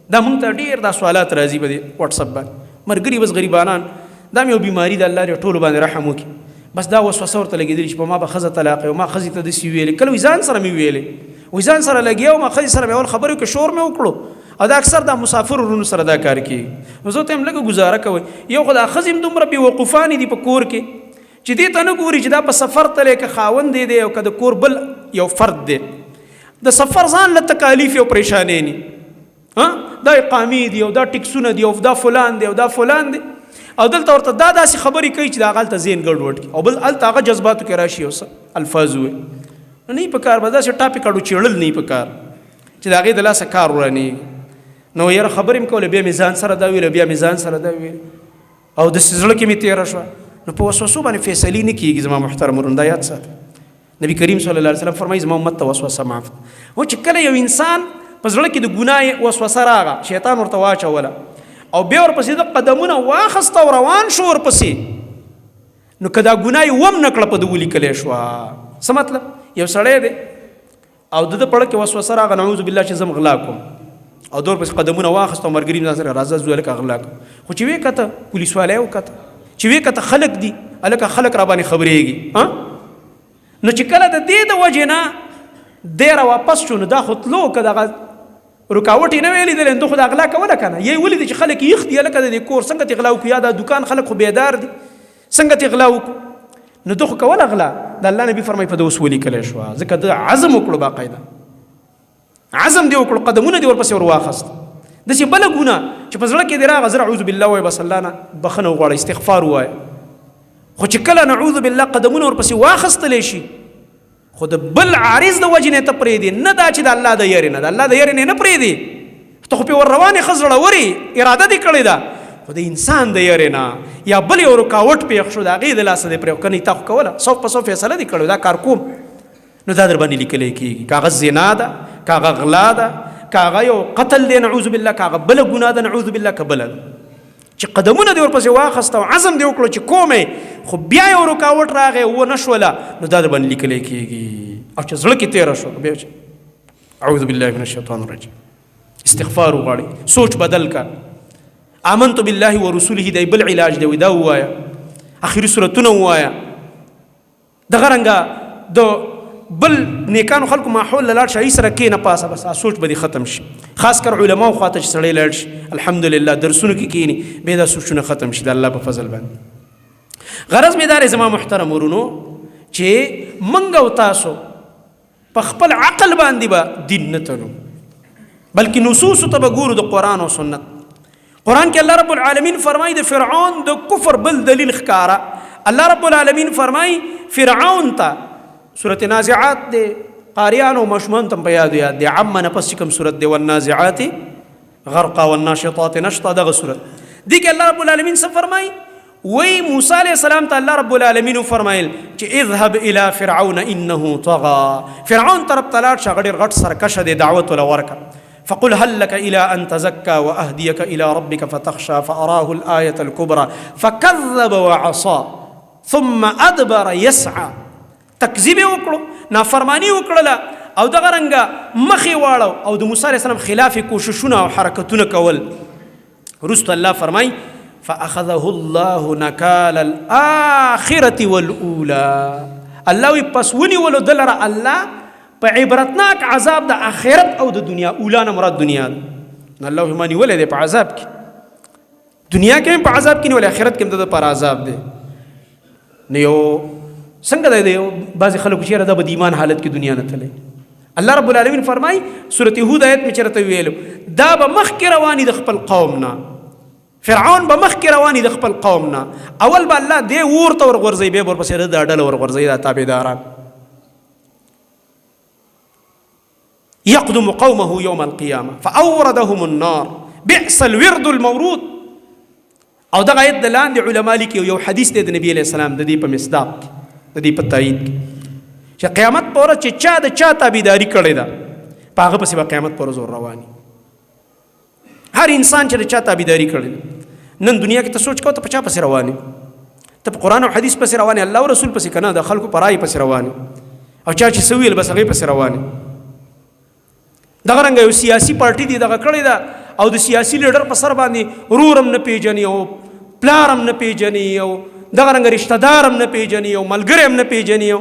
دا مونږ ته ډېر دا سوالات راځي په دې واتساپ باندې، ملګري بس غریبانان، دا مې یو بیماري ده، الله دې ټولو باندې رحم وکړي. بس دا وسوسه ورته لګېدلې چې په ما به ښځه طلاق وي، ما ښځې ته داسې ویلې، کله وایي ځان سره مې ویلې، وایي ځان سره لګیا وم، ښځې سره مې اول خبرې وکړې، شور مې وکړو. او دا اکثر دا مسافر ورونو سره دا کار کېږي. نو زه ته هم لږه ګزاره کوئ. یو خو دا ښځې هم دومره بې وقوفانې دي په کور کې چې دې ته نه ګوري چې دا په سفر تللی که خاوند دی او که د کور بل یو فرد دی، د سفر ځان له تکالیف او پریشانې ني، دا اقامې دي او دا ټکسونه دي او دا فلان دی او دا فلان دی، او دلته ورته دا داسې خبرې کوي چې د هغه هلته ذهن ګډوډ کړي او بل هلته هغه جذباتو کې راشي او څه الفاظ ووایي. نو نه په کار به داسې ټاپک اړو چېړل نه په کار چې د هغې د لاسه کار ورانېږي. نو یاره خبرې مې کولې، بیا مې ځان سره دا ویل، بیا مې ځان سره دا ویل، او داسې زړه کې مې تېره شوه. نو په وسوسو باندې فیصلې نه کېږي زما محترم ورونو، دا یاد ساته. نبی کریم صلی الله علیه وسلم فرمایي زما امت ته وسوسه معاف ده. او چې کله یو انسان په زړه کې د ګناه وسوسه راغه، شیطان ورته واچوله او بیا ورپسې د قدمونه واخیسته او روان شو ورپسې، نو که دا ګناه یې وم نه کړه په ده ولیکلی شوه. څه مطلب؟ یو سړی دی او د ده په کې وسوسه راغله، نعوذ بالله، چې زم غلا کوم، او دور پس قدمونه واخست او مرګري ځان سره راځه زو لکه غلا کوم. خو چې وې کته پولیس والے وکته، چې وې کته خلک دي، الکه خلک را باندې خبرېږي. ها نو چې کله د دې د وجې نه دی را واپس شو، نو دا خو تلو، که دغه رکاوټ یې نه وی لیدلی نو خو دا غلا کوله که نه. یې ولیدل چې خلک یخ دي، هلکه د دې کور څنګه ترې غلا وکړو، یا دا دکان خلک خو بیدار دي، څنګه ترې غلا وکړو؟ نو ده خو کوله غلا. د الله نبی فرمایي په ده اوس ولیکلی شوه، ځکه ده عزم وکړو، باقاعده عزم دې وکړو، قدمونه دې ورپسې ور واخست. داسې بله ګناه چې په زړه کې دې راغله، زه اعوذ بالله وایه، بس الله نه بخښنه وغواړه، استغفار ووایه. خو چې کله نعوذ بالله قدمونه ورپسې واخستلی شي، خو د بل عارض د وجې نه ته پرېږدې نه، دا چې د الله د یرې نه، د الله د یرې نه نه پرېږدې، ته خو پرې ور روان یې، ښه زړور یې، اراده دې کړې ده، خو د انسان د یرې نه یا بل یو رکاوټ پېښ شو، د هغې د لاسه دې پرېښود، که نه تا خو کوله، سو په سو فیصله دې کړې، دا کار کوم، نو دا در باندې لیکلی کېږي. که هغه زنا ده، که هغه غلا ده، که هغه یو قتل دی نعوذ بالله، که هغه بله ګناه ده نعوذ بالله، که بله ده، چې قدمونه دې ورپسې واخسته او عزم دې وکړو چې کومې، خو بیا یو رکاوټ راغی و نه شوله، نو دا در باندې لیکلی کېږي. او چې زړه کې تېره شو، بیا چې اعوذ بالله من الشیطان الرجیم، استغفار وغواړي، سوچ بدل کا، آمنت بالله ورسوله، دی بل علاج دی، دا ووايه، اخري سورتونه ووايه. دغه رنګه د بل نیکانو خلکو ماحول لاړ شي، سره کینه پاسه، بس سوچ به ختم شي. خاص کر علماو خواته چې سړی لاړ شي، الحمدلله درسونو کې کینی، به دا سوچونه ختم شي د الله په فضل باندې. غرض مې دار زما محترم ورونو چې منګ او تاسو په خپل عقل باندې به دین نه تلو، بلکې نصوص ته به ګورو د قرآن او سنت. قرآن کې الله رب العالمین فرمایي د فرعون د کفر بل دلیل ښکاره. الله رب العالمین فرمایي فرعون ته، سورة نازعات دی، قاریان او ماشومان ته په یاد یاد دی، عمه نه پس کوم سورت دی، والنازعات غرقا والناشطات نشطا، دغه سورت دی کې الله رب العالمین څه فرمایي؟ وی موسی علیہ السلام ته الله رب العالمین فرمایل چې اذهب الى فرعون انه طغى، فرعون طرف ته لاړ شه، ډېر غټ سرکشه دی، دعوت ولا ورکه. فقل هل لك إلى أن تزكى وأهديك إلى ربك فتخشى فأراه الآية الكبرى فكذب وعصى ثم أدبر يسعى. تکذیب وکړو، نافرمانی وکړله، او دغه رنګه مخې واړو او د موسی علیه السلام خلاف کوششونه او حرکتونه کول. وروسته الله فرمایي فأخذه الله نکال الآخرة والأولى. الله وی پس ونیولو دلره الله په عبرتناک عذاب د آخرت او د دنیا. اولا نه مراد دنیا ده. نو الله وی ما نیولی دی په عذاب کې، دنیا کې هم په عذاب کې نیولی، آخرت کې هم د ده پر عذاب دی. نو یو څنګه دی بعضې خلکو چېرې دا به د ایمان حالت کې دنیا نه تللی. الله رب العالمین فرمایي سورة هود آیت مې چېرته ویلو، دا به مخکې رواني د خپل قوم نه، فرعون به مخکې رواني د خپل قوم نه، اول به الله دې اور ته ورغورځوي، بیا به ورپسې دا ډله ورغورځوي، دا تابعداران. يقدم قومه يوم القيامة فأوردهم النار بئس الورد المورود. او دغه آیت د لاندې علما لیکي، یو حدیث دی د نبی علیه السلام د دې په مصداق کې، د دې په تایید کې، چې قیامت په ورځ چې چا د چا تابعداري کړې ده، په هغه پسې به قیامت په ورځ ور رواني. هر انسان چې د چا تابعداري کړې ده، نن دنیا کې ته سوچ کوه، ته په چا پسې روان یې؟ ته په قرآن او حدیث پسې روان یې، الله او رسول پسې که نه، د خلکو په رایې پسې روان یې، او چا چې څه وویل بس هغې پسې روان یې. دغه رنګه یو سیاسي پارټي دی دغه کړې ده، او د سیاسي لیډر په سر باندې ورور هم نه پیژني، او پلار هم نه پیژني، او دغه رنګه رشته دار هم نه پیژني، او ملګری هم نه پیژني، او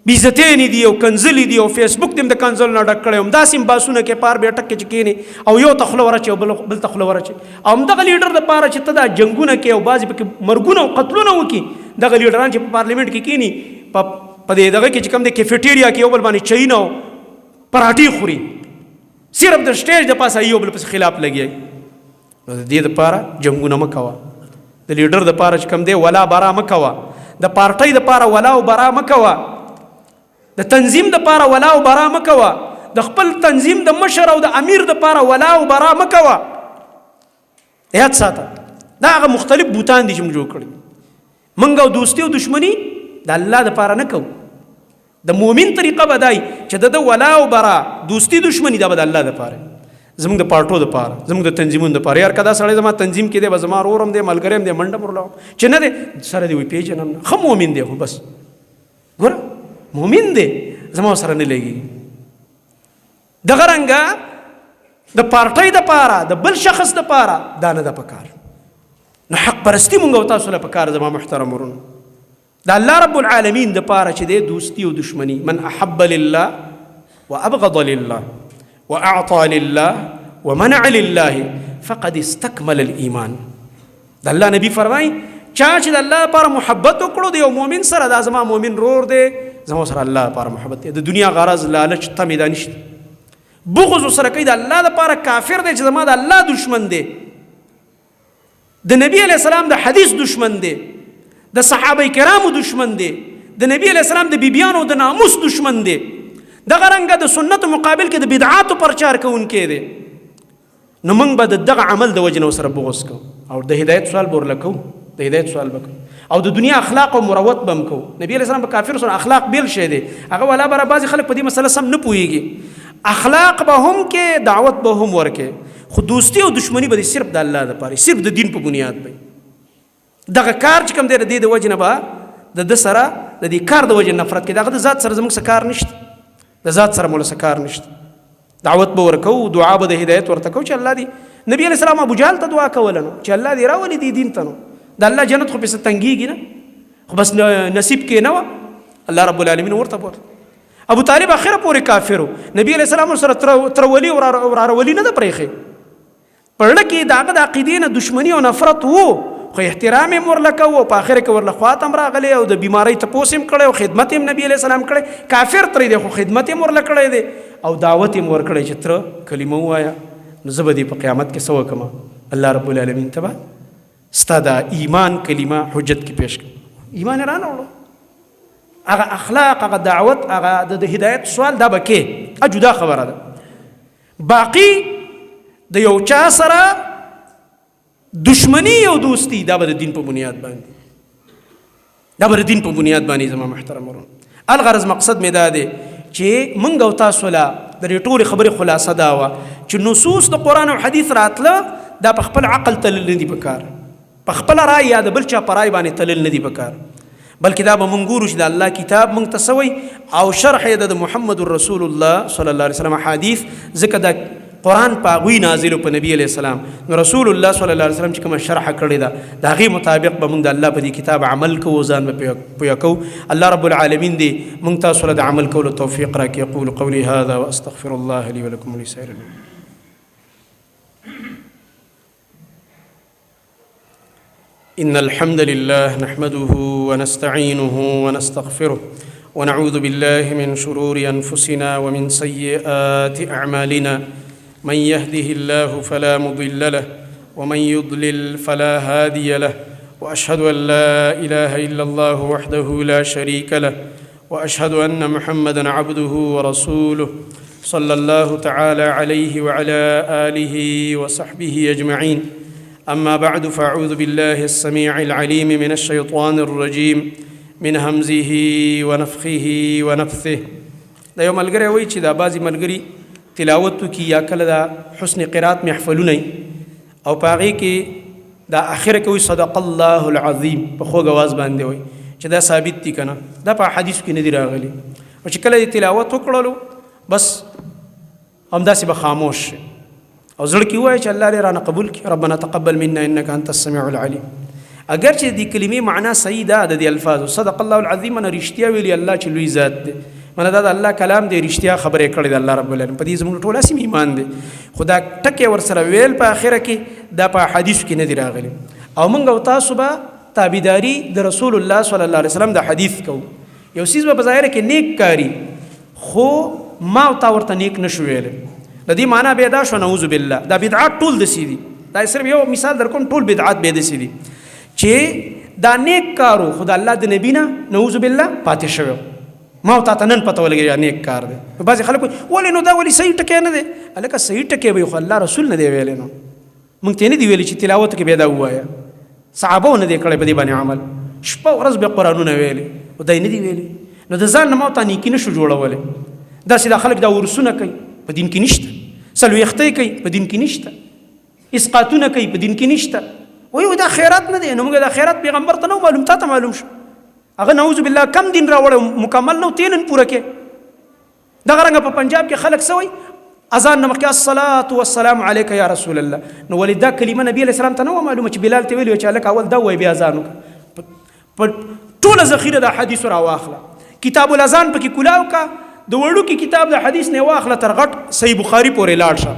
بېعزتیانې دي او کنځلې دي، او فیسبوک دې هم د کنځلو نه ډک کړی، همداسې هم باسونه کې پار بیټک کې چې کښېنې او یو ته خوله ورچې او بل ته خوله ورچې، او همدغه لیډر دپاره چې ته دا جنګونه کې او بعضې پکې مرګونه او قتلونه وکړي، دغه لیډران چې په پارلیمنټ کې کښېني، په دې دغه کې چې کوم دی کیفیټیریا کې یو بل باندې چایونه او پراټې خوري، صرف د سټیج د پاسه یو بل پسې خلاف لګي. نو د دې دپاره جنګونه مه کوه، د لیډر دپاره چې کوم دی ولا برا مه کوه، د پارټۍ دپاره ولا او برا مه کوه، د تنظیم دپاره ولا او برا مه کوه، د خپل تنظیم د مشر او د امیر دپاره ولا او برا مه کوه. یاد ساته، دا هغه مختلف بوتان دي چې موږ جوړ کړي. موږ او دوستي او دښمني د الله دپاره نه کوو. د مؤمن طریقه به دای چې د ده ولا او برا، دوستي دښمني، دا به د الله دپاره، زموږ د پارټو دپاره، زموږ د تنظیمونو دپاره. یار که دا سړی زما تنظیم کې دی، به زما ورور هم دی، ملګری هم دی، منډه هم ورلوم، چې نه دی سره دی وایي پېژنم نه، ښه مؤمن دی، خو بس ګوره مؤمن دی، زما سره نه لګېږي. دغه رنګه د پارټۍ د پاره، د بل شخص د پاره دا نه ده پکار. نو حق پرستی مونږ او تاسو له پکار، زما محترم ورونو، د الله رب العالمین د پاره چې دی دوستی او دشمنی. من احب لله وابغض لله واعطى لله ومنع لله فقد استكمل الايمان. د الله نبی فرمای، چا چې د الله لپاره محبت وکړو د یو مؤمن سره، دا زما مؤمن رور دی، زما سره الله لپاره محبت دی، د دنیا غرض لالچ تمې دا نشته. بغض سره کوي د الله لپاره، کافر دی چې زما د الله دشمن دی، د نبی علیہ السلام د حدیث دشمن دی، د صحابه کرامو دشمن دی، د نبی علیہ السلام د بیبیانو د ناموس دشمن دی، دغه رنګه د سنت مقابل کې د بدعاتو پرچار کوونکی دی، نو موږ به د دغه عمل د وجې نه ورسره بغض کوو او د هدایت سوال به ورله کوو، د هدایت سوال به کوو او د دنیا اخلاق او مروت به هم کوو. نبی علیه السلام به کافر سره اخلاق بېل شی دی، هغه والا به بعضې خلک په دې مسله سم نه پوهېږي. اخلاق به هم کې، دعوت به هم ورکې، خو دوستی او دشمنی به صرف د الله دپاره، صرف د دین په بنیاد به. دغه کار چې کوم دی، د دې د وجې نه به د ده سره د دې کار د وجې نفرت کوي. د هغه د ذات سره زموږ څه کار نشته، د ذات سره مو له څه کار نشته. دعوت به ورکوو، دعا به د هدایت ورته کوو چې الله دې، نبی علیه السلام ابو جهل ته دعا کوله نو چې الله دې راولي دې دین ته، نو د الله جنت خو پې څه تنګېږي نه، خو بس نصیب کې نه وه، الله رب العالمین ورته بوتله. ابو طالب اخره پورې کافر و، نبی علیه السلام ورسره ترولي او ورارولي نه ده پرېښې. په زړه کې د هغه د عقیدې نه دشمني او نفرت وو، خو احترام یې ورله کوو، په آخر کې ورله خوا ته هم راغلی او د بیمارۍ تپوس یې هم کړی او خدمت یې هم نبي علیه السلام کړی. کافر ترې دی خو خدمت یې هم ورله کړی دی او دعوت یې هم ورکړی چې تره کلمه ووایه، نو زه به دې په قیامت کې څه وکړم، الله رب العالمین ته به ستا دا ایمان کلمه حجت کې پیش کړم. ایمان یې رانه وړو. هغه اخلاق، هغه دعوت، هغه د هدایت سوال دا به کې جدا خبره ده. باقی د یو چا سره دشمنی او دوستی دا به د دین په بنیاد باندې، دا به د دین په بنیاد باندې. زما محترم ورونو، الغرض مقصد مې دا دی چې مونږ او تاسو له د دې ټولې خبرې خلاصه دا وه چې نصوص د قرآن او حدیث راتله، دا په خپل عقل تلل نه دي پکار، په خپله رای یا د بل چا په رای باندې تلل نه دي پکار، بلکې دا به مونږ ګورو چې د الله کتاب مونږ ته څه وایي او شرح یې د محمد رسول الله صلی الله علیه وسلم حدیث، ځکه دا قرآن په هغوی نازل په نبی علیه السلام، نو رسول الله صلی الله علیه وسلم چې کومه شرح کړې ده د هغې مطابق به مونږ د الله په دې کتاب عمل کوو، ځان به پوه کوو. الله رب العالمین دې مونږ تاسو له د عمل کولو توفیق راکړي. اقول قولي هذا واستغفر الله لي ولكم ولسائر المؤمنين. إن الحمد لله نحمده ونستعينه ونستغفره ونعوذ بالله من شرور أنفسنا ومن سيئات أعمالنا، من يهده الله فلا مضل له ومن يضلل فلا هادي له، وأشهد أن لا إله إلا الله وحده لا شريك له، وأشهد أن محمدا عبده ورسوله صلى الله تعالى عليه وعلى آله وصحبه أجمعين. أما بعد، فأعوذ بالله السميع العليم من الشيطان الرجيم من همزه ونفخه ونفثه. دا یو ملګری وایي چې دا بعضې ملګري تلاوت وکړي یا کله دا حسن قرات محفلونه او په هغې کې دا اخره کې وایي صدق الله العظیم په خوږ اواز باندې وایي چې دا ثابت دي که نه؟ دا په حدیثو کې نه دي راغلي. او چې کله یې تلاوت وکړلو بس همداسې به خاموش شي او زړه کې ووایي چې الله دې رانه قبول کړي، ربنا تقبل منا انک انت السمیع العلیم. اگر چې د کلمې معنا صحیح ده، د دې الفاظو صدق الله العظیم نه رښتیا ویلي الله چې لوی ذات دی، منه دا د الله کلام دی، رښتیا خبرې کړې ده الله رب العالمین، په دې زموږ ټول هسې ایمان دی، خو دا ټکی ورسره ویل په آخره کې دا په حدیثو کې نه دی راغلی. او موږ او تاسو به تابعداري د رسول الله صلی الله علیه وسلم د حدیث کوو. یو څیز به په ظاهره کې نیک کاری، خو ما او تا ورته نیک نشو ویلی، د دې معنا بیا دا شو نعوذ بالله دا بدعات ټول داسې دي. دا صرف یو مثال در کوم، ټول بدعات بیا داسې دي چې دا نیک کارو خو د الله د نبی نه نعوذ بالله پاتې شوی، ما او تا ته نن پته ولګېده نیک کار دی. بعضې خلک وایي ولې نو دا ولې صحیح ټکی نه دی؟ هلکه صحیح ټکی به خو الله رسول نه دی ویلی، نو موږ ته نه دی ویلي چې تلاوت کې بیا دا ووایه. صحابه نه دی کړی په دې باندې عمل، شپه ورځ به قرآنونه ویلي خو دا یې نه دی ویلي. نو د ځان نه ما ته نیکي نه شو جوړولی. داسې دا خلک دا ورسونه کوي په دین کې نشته، څلوېښتۍ کوي په دین کې نشته، اسقاطونه کوي په دین کې نشته، وایي دا خیرات نه دی. نو موږ دا خیرات پیغمبر ته نه معلوم، تا ته معلوم شو. هغه نعوذ بالله کم دین راوړی مکمل نه و، تې نن پوره کې. دغه رنګه په پنجاب کې خلک څه وایي؟ اذان نه مخکې الصلاه والسلام علیک یا رسول الله. نو ولې دا کلمه نبی علیه السلام ته نه وه معلومه چې بلال ته ویلي چې هلکه اول دا ووایه بیا اذان وکړه؟ په ټوله ذخیره د حدیثو راواخله، کتاب الاذان پکې کولاو کا، د وړوکي کتاب د حدیث نه واخله تر غټ صحیح بخاری پورې لاړ شه،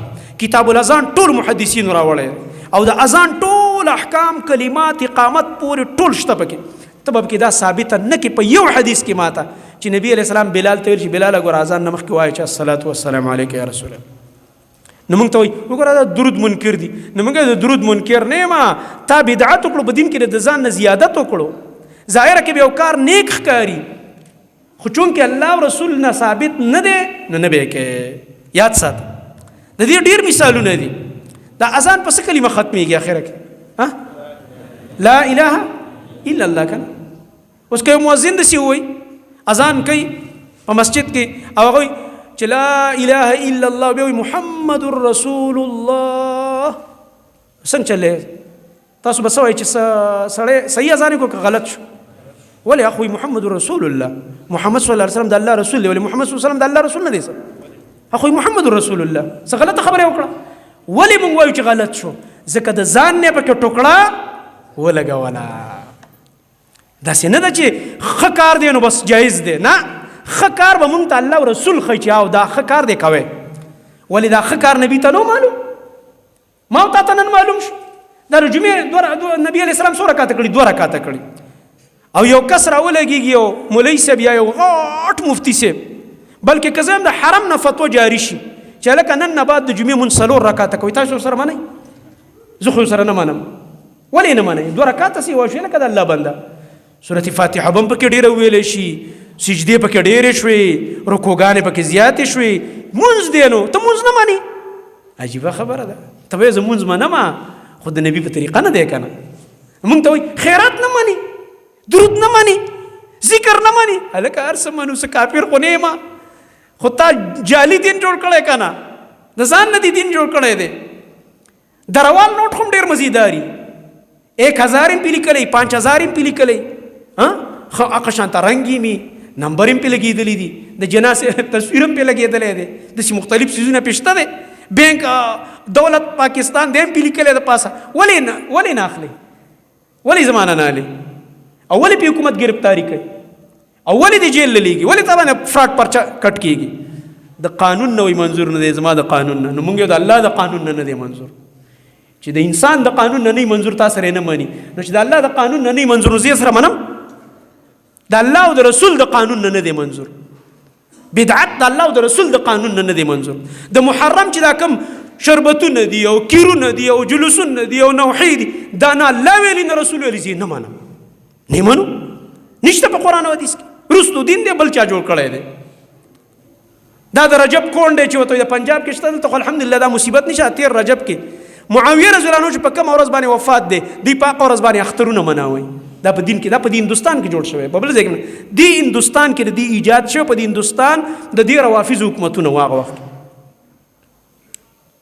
کتاب الاذان ټول محدثینو راوړی او د اذان ټول احکام، کلمات، اقامت پورې ټول شته پکې. ته به پکې دا ثابته نه کې په یو حدیث کې ماته چې نبی علیه السلام بلال ته ویل چې بلال ګوره اذان نه مخکې وایه چې الصلاة والسلام علیک یا رسول الله. نو موږ ته وایي وګوره دا درود منکر دي. نو موږ د درود منکر نه ما تا بدعت وکړو، په دین کې د ځان نه زیادت وکړو. ظاهره کې به یو کار نیک ښکاري، خو چونکه الله او رسول نه ثابت نه دی نو نه به کې. یاد ساته، د دې ډیر مثالونه دي. دا اذان په څه کلمه ختميږي اخره کې؟ ها، لا اله الا الله کنه. اوس که مؤذن دسی وای اذان کوي په مسجد کې او هغه چې لا اله الا الله بیا محمد رسول الله، څنګه چلے؟ تاسو به څه وایئ چې سړی صحیح اذان کو که غلط شو؟ ولې؟ اخوي محمد رسول الله، محمد صلی الله علیه وسلم د الله رسول دی. ولې محمد صلی الله علیه وسلم د الله رسول نه دی؟ اخوي محمد رسول الله، څه غلطه خبره وکړه؟ ولې مونږ وایو چې غلط شو؟ ځکه د ځان نه پکې ټوکړه ولګوله. داسې نه ده چې ښه کار دی نو بس جایز دی، نه، ښه کار به مونږ ته الله او رسول ښیي چې او دا ښه کار دی کوی. ولې دا ښه کار نبي ته نو معلوم، ما او تا ته نن معلوم شو. دا د جمعې نبی علیه السلام څو رکعته کړي؟ 2 رکعته کړي. او یو کس راولګېږي، یو مولوي صاحب یا یو غټ مفتي صاحب، بلکې که زه هم د حرم نه فتوا جاري شي چې هلکه نن نه بعد د جمعې مونځ 4 رکعته کوئ، تاسو سره منئ؟ زه خو سره نه منم. ولې نه منئ؟ 2 رکعته سي وشوې لکه د الله بنده، سورة فاتحه به هم پکې ډېره وویلی شي، سجدې پکې ډېرې شوې، رکوګانې پکې زیاتې شوې، مونځ دی نو ته مونځ نه منې؟ عجیبه خبره ده. ته وایې زه مونځ منم خو د نبي په طریقه نه دی که نه. مونږ ته وایي خیرات نه مني، درود نه مني، ذکر نه مني. هلکه هر څه منو، څه کافر خو نه یم، خو تا جعلي دین جوړ کړی که نه، د ځان نه دې دین جوړ کړی دی. د روان نوټ هم ډېر مزیداري، 1000 یې پې لیکلی، 5000 یې پې لیکلی، ښه هغه شانته رنګ یې مي، نمبر یې پې لګېدلی دي، د جناح تصویر هم پې لګېدلی دی، داسې مختلف څیزونه پې شته دی. بینک دولت پاکستان دی هم پې لیکلی د پاسه. ولې نه، ولې نه اخلي؟ ولې زمانه نه اخلي؟ او ولې پې حکومت ګرفتاري کوي؟ او ولې دې جیل له لېږي؟ ولې تا باندې فراډ پرچه کټ کېږي؟ د قانون نه وایي منظور نه دی، زما د قانون نه. نو مونږ یو د الله د قانون نه نه دی منظور، چې د انسان د قانون نه نه منظور تا سره نه مني، نو چې د الله د قانون نه نه منظور نو زه یې سره منم؟ د الله او د رسول د قانون نه نه دی منظور، بدعت د الله او د رسول د قانون نه نه دی منظور. د محرم چې دا کوم شربتونه دي او کیرونه دي او جلوسونه دي او نوحې دي، دا نه الله ویلي نه رسول ویلي، زه نه منم، نه منو، نشته په قرآن او حدیث کې. رستو دین دی، بل چا جوړ کړی دی. دا د رجب کون دی چې ورته د پنجاب کې شته، دلته خو الحمدلله دا مصیبت نشته. تېر رجب کې معاویه رضی الله عنه چې په کومه ورځ باندې وفات دی، دوی په هغه ورځ باندې اخترونه مناوي. دا په دین کې، دا په دې هندوستان کې جوړ شوی، په بل ځای کې نه. دې هندوستان کې د دې ایجاد شوی، په دې هندوستان د دې روافض حکومتونه وو هغه وخت.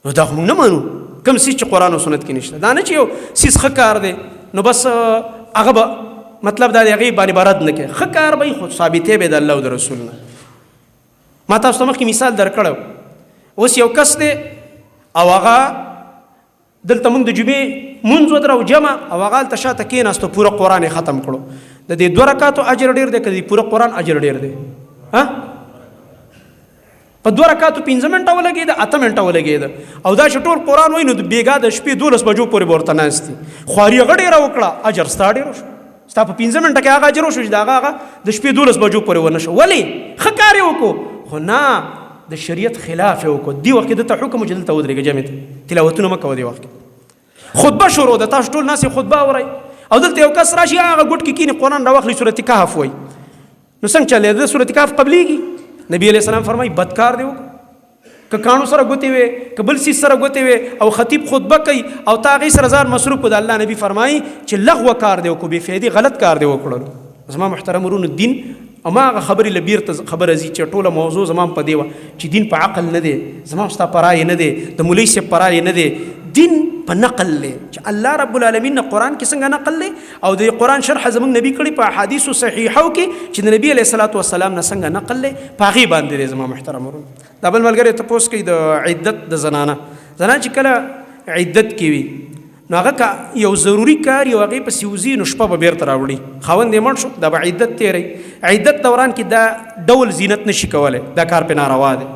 نو دا خو موږ نه منو کوم څیز چې قرآن او سنت کې نشته. دا نه چې یو څیز ښه کار دی نو بس هغه به مطلب دا دی هغې باندې به رد نه کوي، ښه کار به وي خو ثابتې به د الله او د رسول نه. ما تاسو ته مخکې مثال درکړی، اوس یو کس دی او هغه دلته موږ د جمعې مونځ ودرو جمع، او هغه هلته شاته کېناستو، پوره قرآن یې ختم کړو. د دې 2 رکعاتو اجر ډېر دی که د دې پوره قرآن اجر ډېر دی؟ ها، په 2 رکعاتو 5 منټه ولګېده، 8 منټه ولګېده، او دا چې ټول قرآن وایي نو د بېګا د شپې 12 بجو پورې به ورته ناست دي. خواري هغه ډېره وکړه، اجر ستا ډېر وشو، ستا په 5 منټه کې هغه اجر وشو چې د هغه هغه د شپې 12 بجو پورې ونه شو. ولې؟ ښه کار یې وکړو، خو نه د شریعت خلاف یې وکړو. دې وخت کې ده ته حکم و چې دلته ودرېږه، جمع ته تلاوتونه مه کوه. دې وخت کې خطبه شروع ده، تاسو ټول ناست یې خطبه اورئ، او دلته یو کس راشي هغه ګوټ کې کښېني، قرآن راواخلي، سورت کهف وایي. نو څنګه چلې؟ د سورت کهف قبلېږي؟ نبی علیه السلام فرمایي بد کار دی وکړو، که کاڼو سره ګوتې وې، که بل څیز سره ګوتې وې، او خطیب خطبه کوي او تا هغې سره ځان مصروف کړو، د الله نبی فرمایي چې لغوه کار دی وکړو، بې فایدې غلط کار دی وکړلو. زما محترم ورونو، دین او ما هغه خبرې له بیرته خبره ځي چې ټوله موضوع زما هم په دې وه چې دین په عقل نه دی، زما هم ستا په رایې نه دی، د مولوي صاحب په رایې نه دی. دین په نقل لې چې الله رب العالمین نه قران کې څنګه نقل لې، او د قران شرح زموږ نبی کړي په احادیث صحیحو کې چې د نبی علیه الصلاۃ والسلام نه څنګه نقل لې، په هغې باندې دی. زما محترم ورونو، دا بل ملګری تپوس کوي د عدت د زنانه، زنانه چې کله عدت کې وي نو هغه که یو ضروري کار یو هغې پسې وځي نو شپه به بېرته راوړي، خاوند یې مړ شو، دا به عدت تېروي. عدت دوران کې دا ډول زینت نشي کولی، دا کار پې ناروا دی.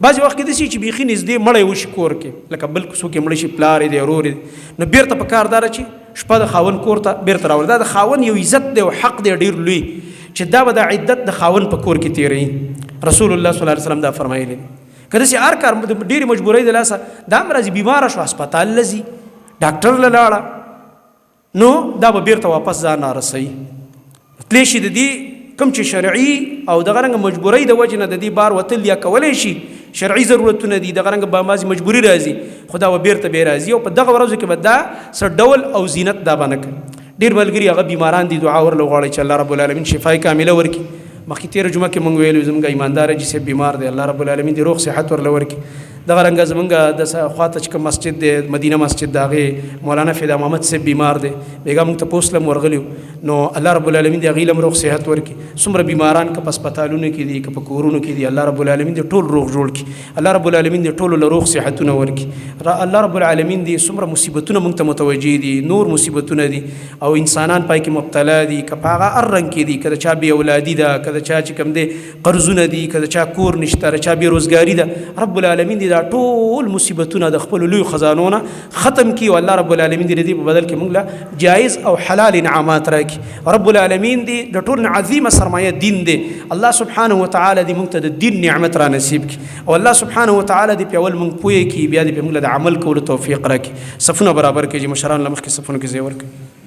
بعضې وخت کې داسې چې بیخي نږدې مړی وشي کور کې، لکه بل څوک یې مړ شي، پلار یې دی، ورور یې دی، نو بېرته په کار داره چې شپه د خاوند کور ته بېرته راوړي. دا د خاوند یو عزت دی او حق دی ډېر لوی چې دا به د عدت د خاوند په کور کې تېروي. رسول الله صلی الله علیه وسلم دا فرمایلی دی. که داسې هر کار د ډېرې مجبورۍ د لاسه دا هم راځي، بیماره شو، هسپتال له ځي، ډاکټر له لاړه، نو دا به بېرته واپس ځان رارسوي. تللی شي د دې کوم چې شرعي او دغه رنګ مجبورۍ د وجې نه د دې بار وتل یا کولی شي، شرعي ضرورتونه دي، دغه رنګ به بعضې مجبوري راځي، خو دا به بېرته بیا راځي او په دغه ورځو کې به دا څه ډول او زینت دا به نه کوي. ډېر ملګري هغه بیماران دي، دعا ورله وغواړئ چې الله رب العالمین شفای کامله ورکړي. مخکې تېره جمعه کې مونږ ویلو زمونږ ایماندار حاجي صاحب بیمار دی، الله رب العالمین دې روغ صحت ورله ورکړي. دغه رنګه زمونږ د خواته چې کوم مسجد دی، مدینه مسجد، د هغې مولانا فدا محمد صاحب بیمار دی، بېګا مونږ ته پوس لم ورغلي وو، نو الله رب العالمین دې هغې لم روغ صحت ورکړي. څومره بیماران که په هسپتالونو کې دي که په کورونو کې دي، الله رب العالمین دې ټول روغ جوړ کړي، الله رب العالمین دې ټولو له روغ صحتونه ورکړي. الله رب العالمین دې څومره مصیبتونه مونږ ته متوجه دي، نور مصیبتونه دي او انسانان پای کې مبتلا دي، که په هغه هر رنګ کې دي، که د چا بې اولادي ده، که د چا چې کوم دی قرضونه دي، که د چا کور نشته، د چا بې روزګاري ده، رب العالمین دې دا ټول مصیبتونه د خپلو لویو خزانو نه ختم کړي او الله رب العالمین دې د دې په بدل کې موږ له جایز او حلال انعامات راکړي. رب العالمین دې د ټول نه عظیمه سرمایه دین دی، الله سبحانه وتعالی دې موږ ته د دین نعمت را نصیب کړي او الله سبحانه وتعالی دې په اول موږ پوه کړي، بیا دې په موږ له د عمل کولو توفیق راکړي. صفونه برابر کړي، مشران له مخکې صفونو کې ځای ورکړي.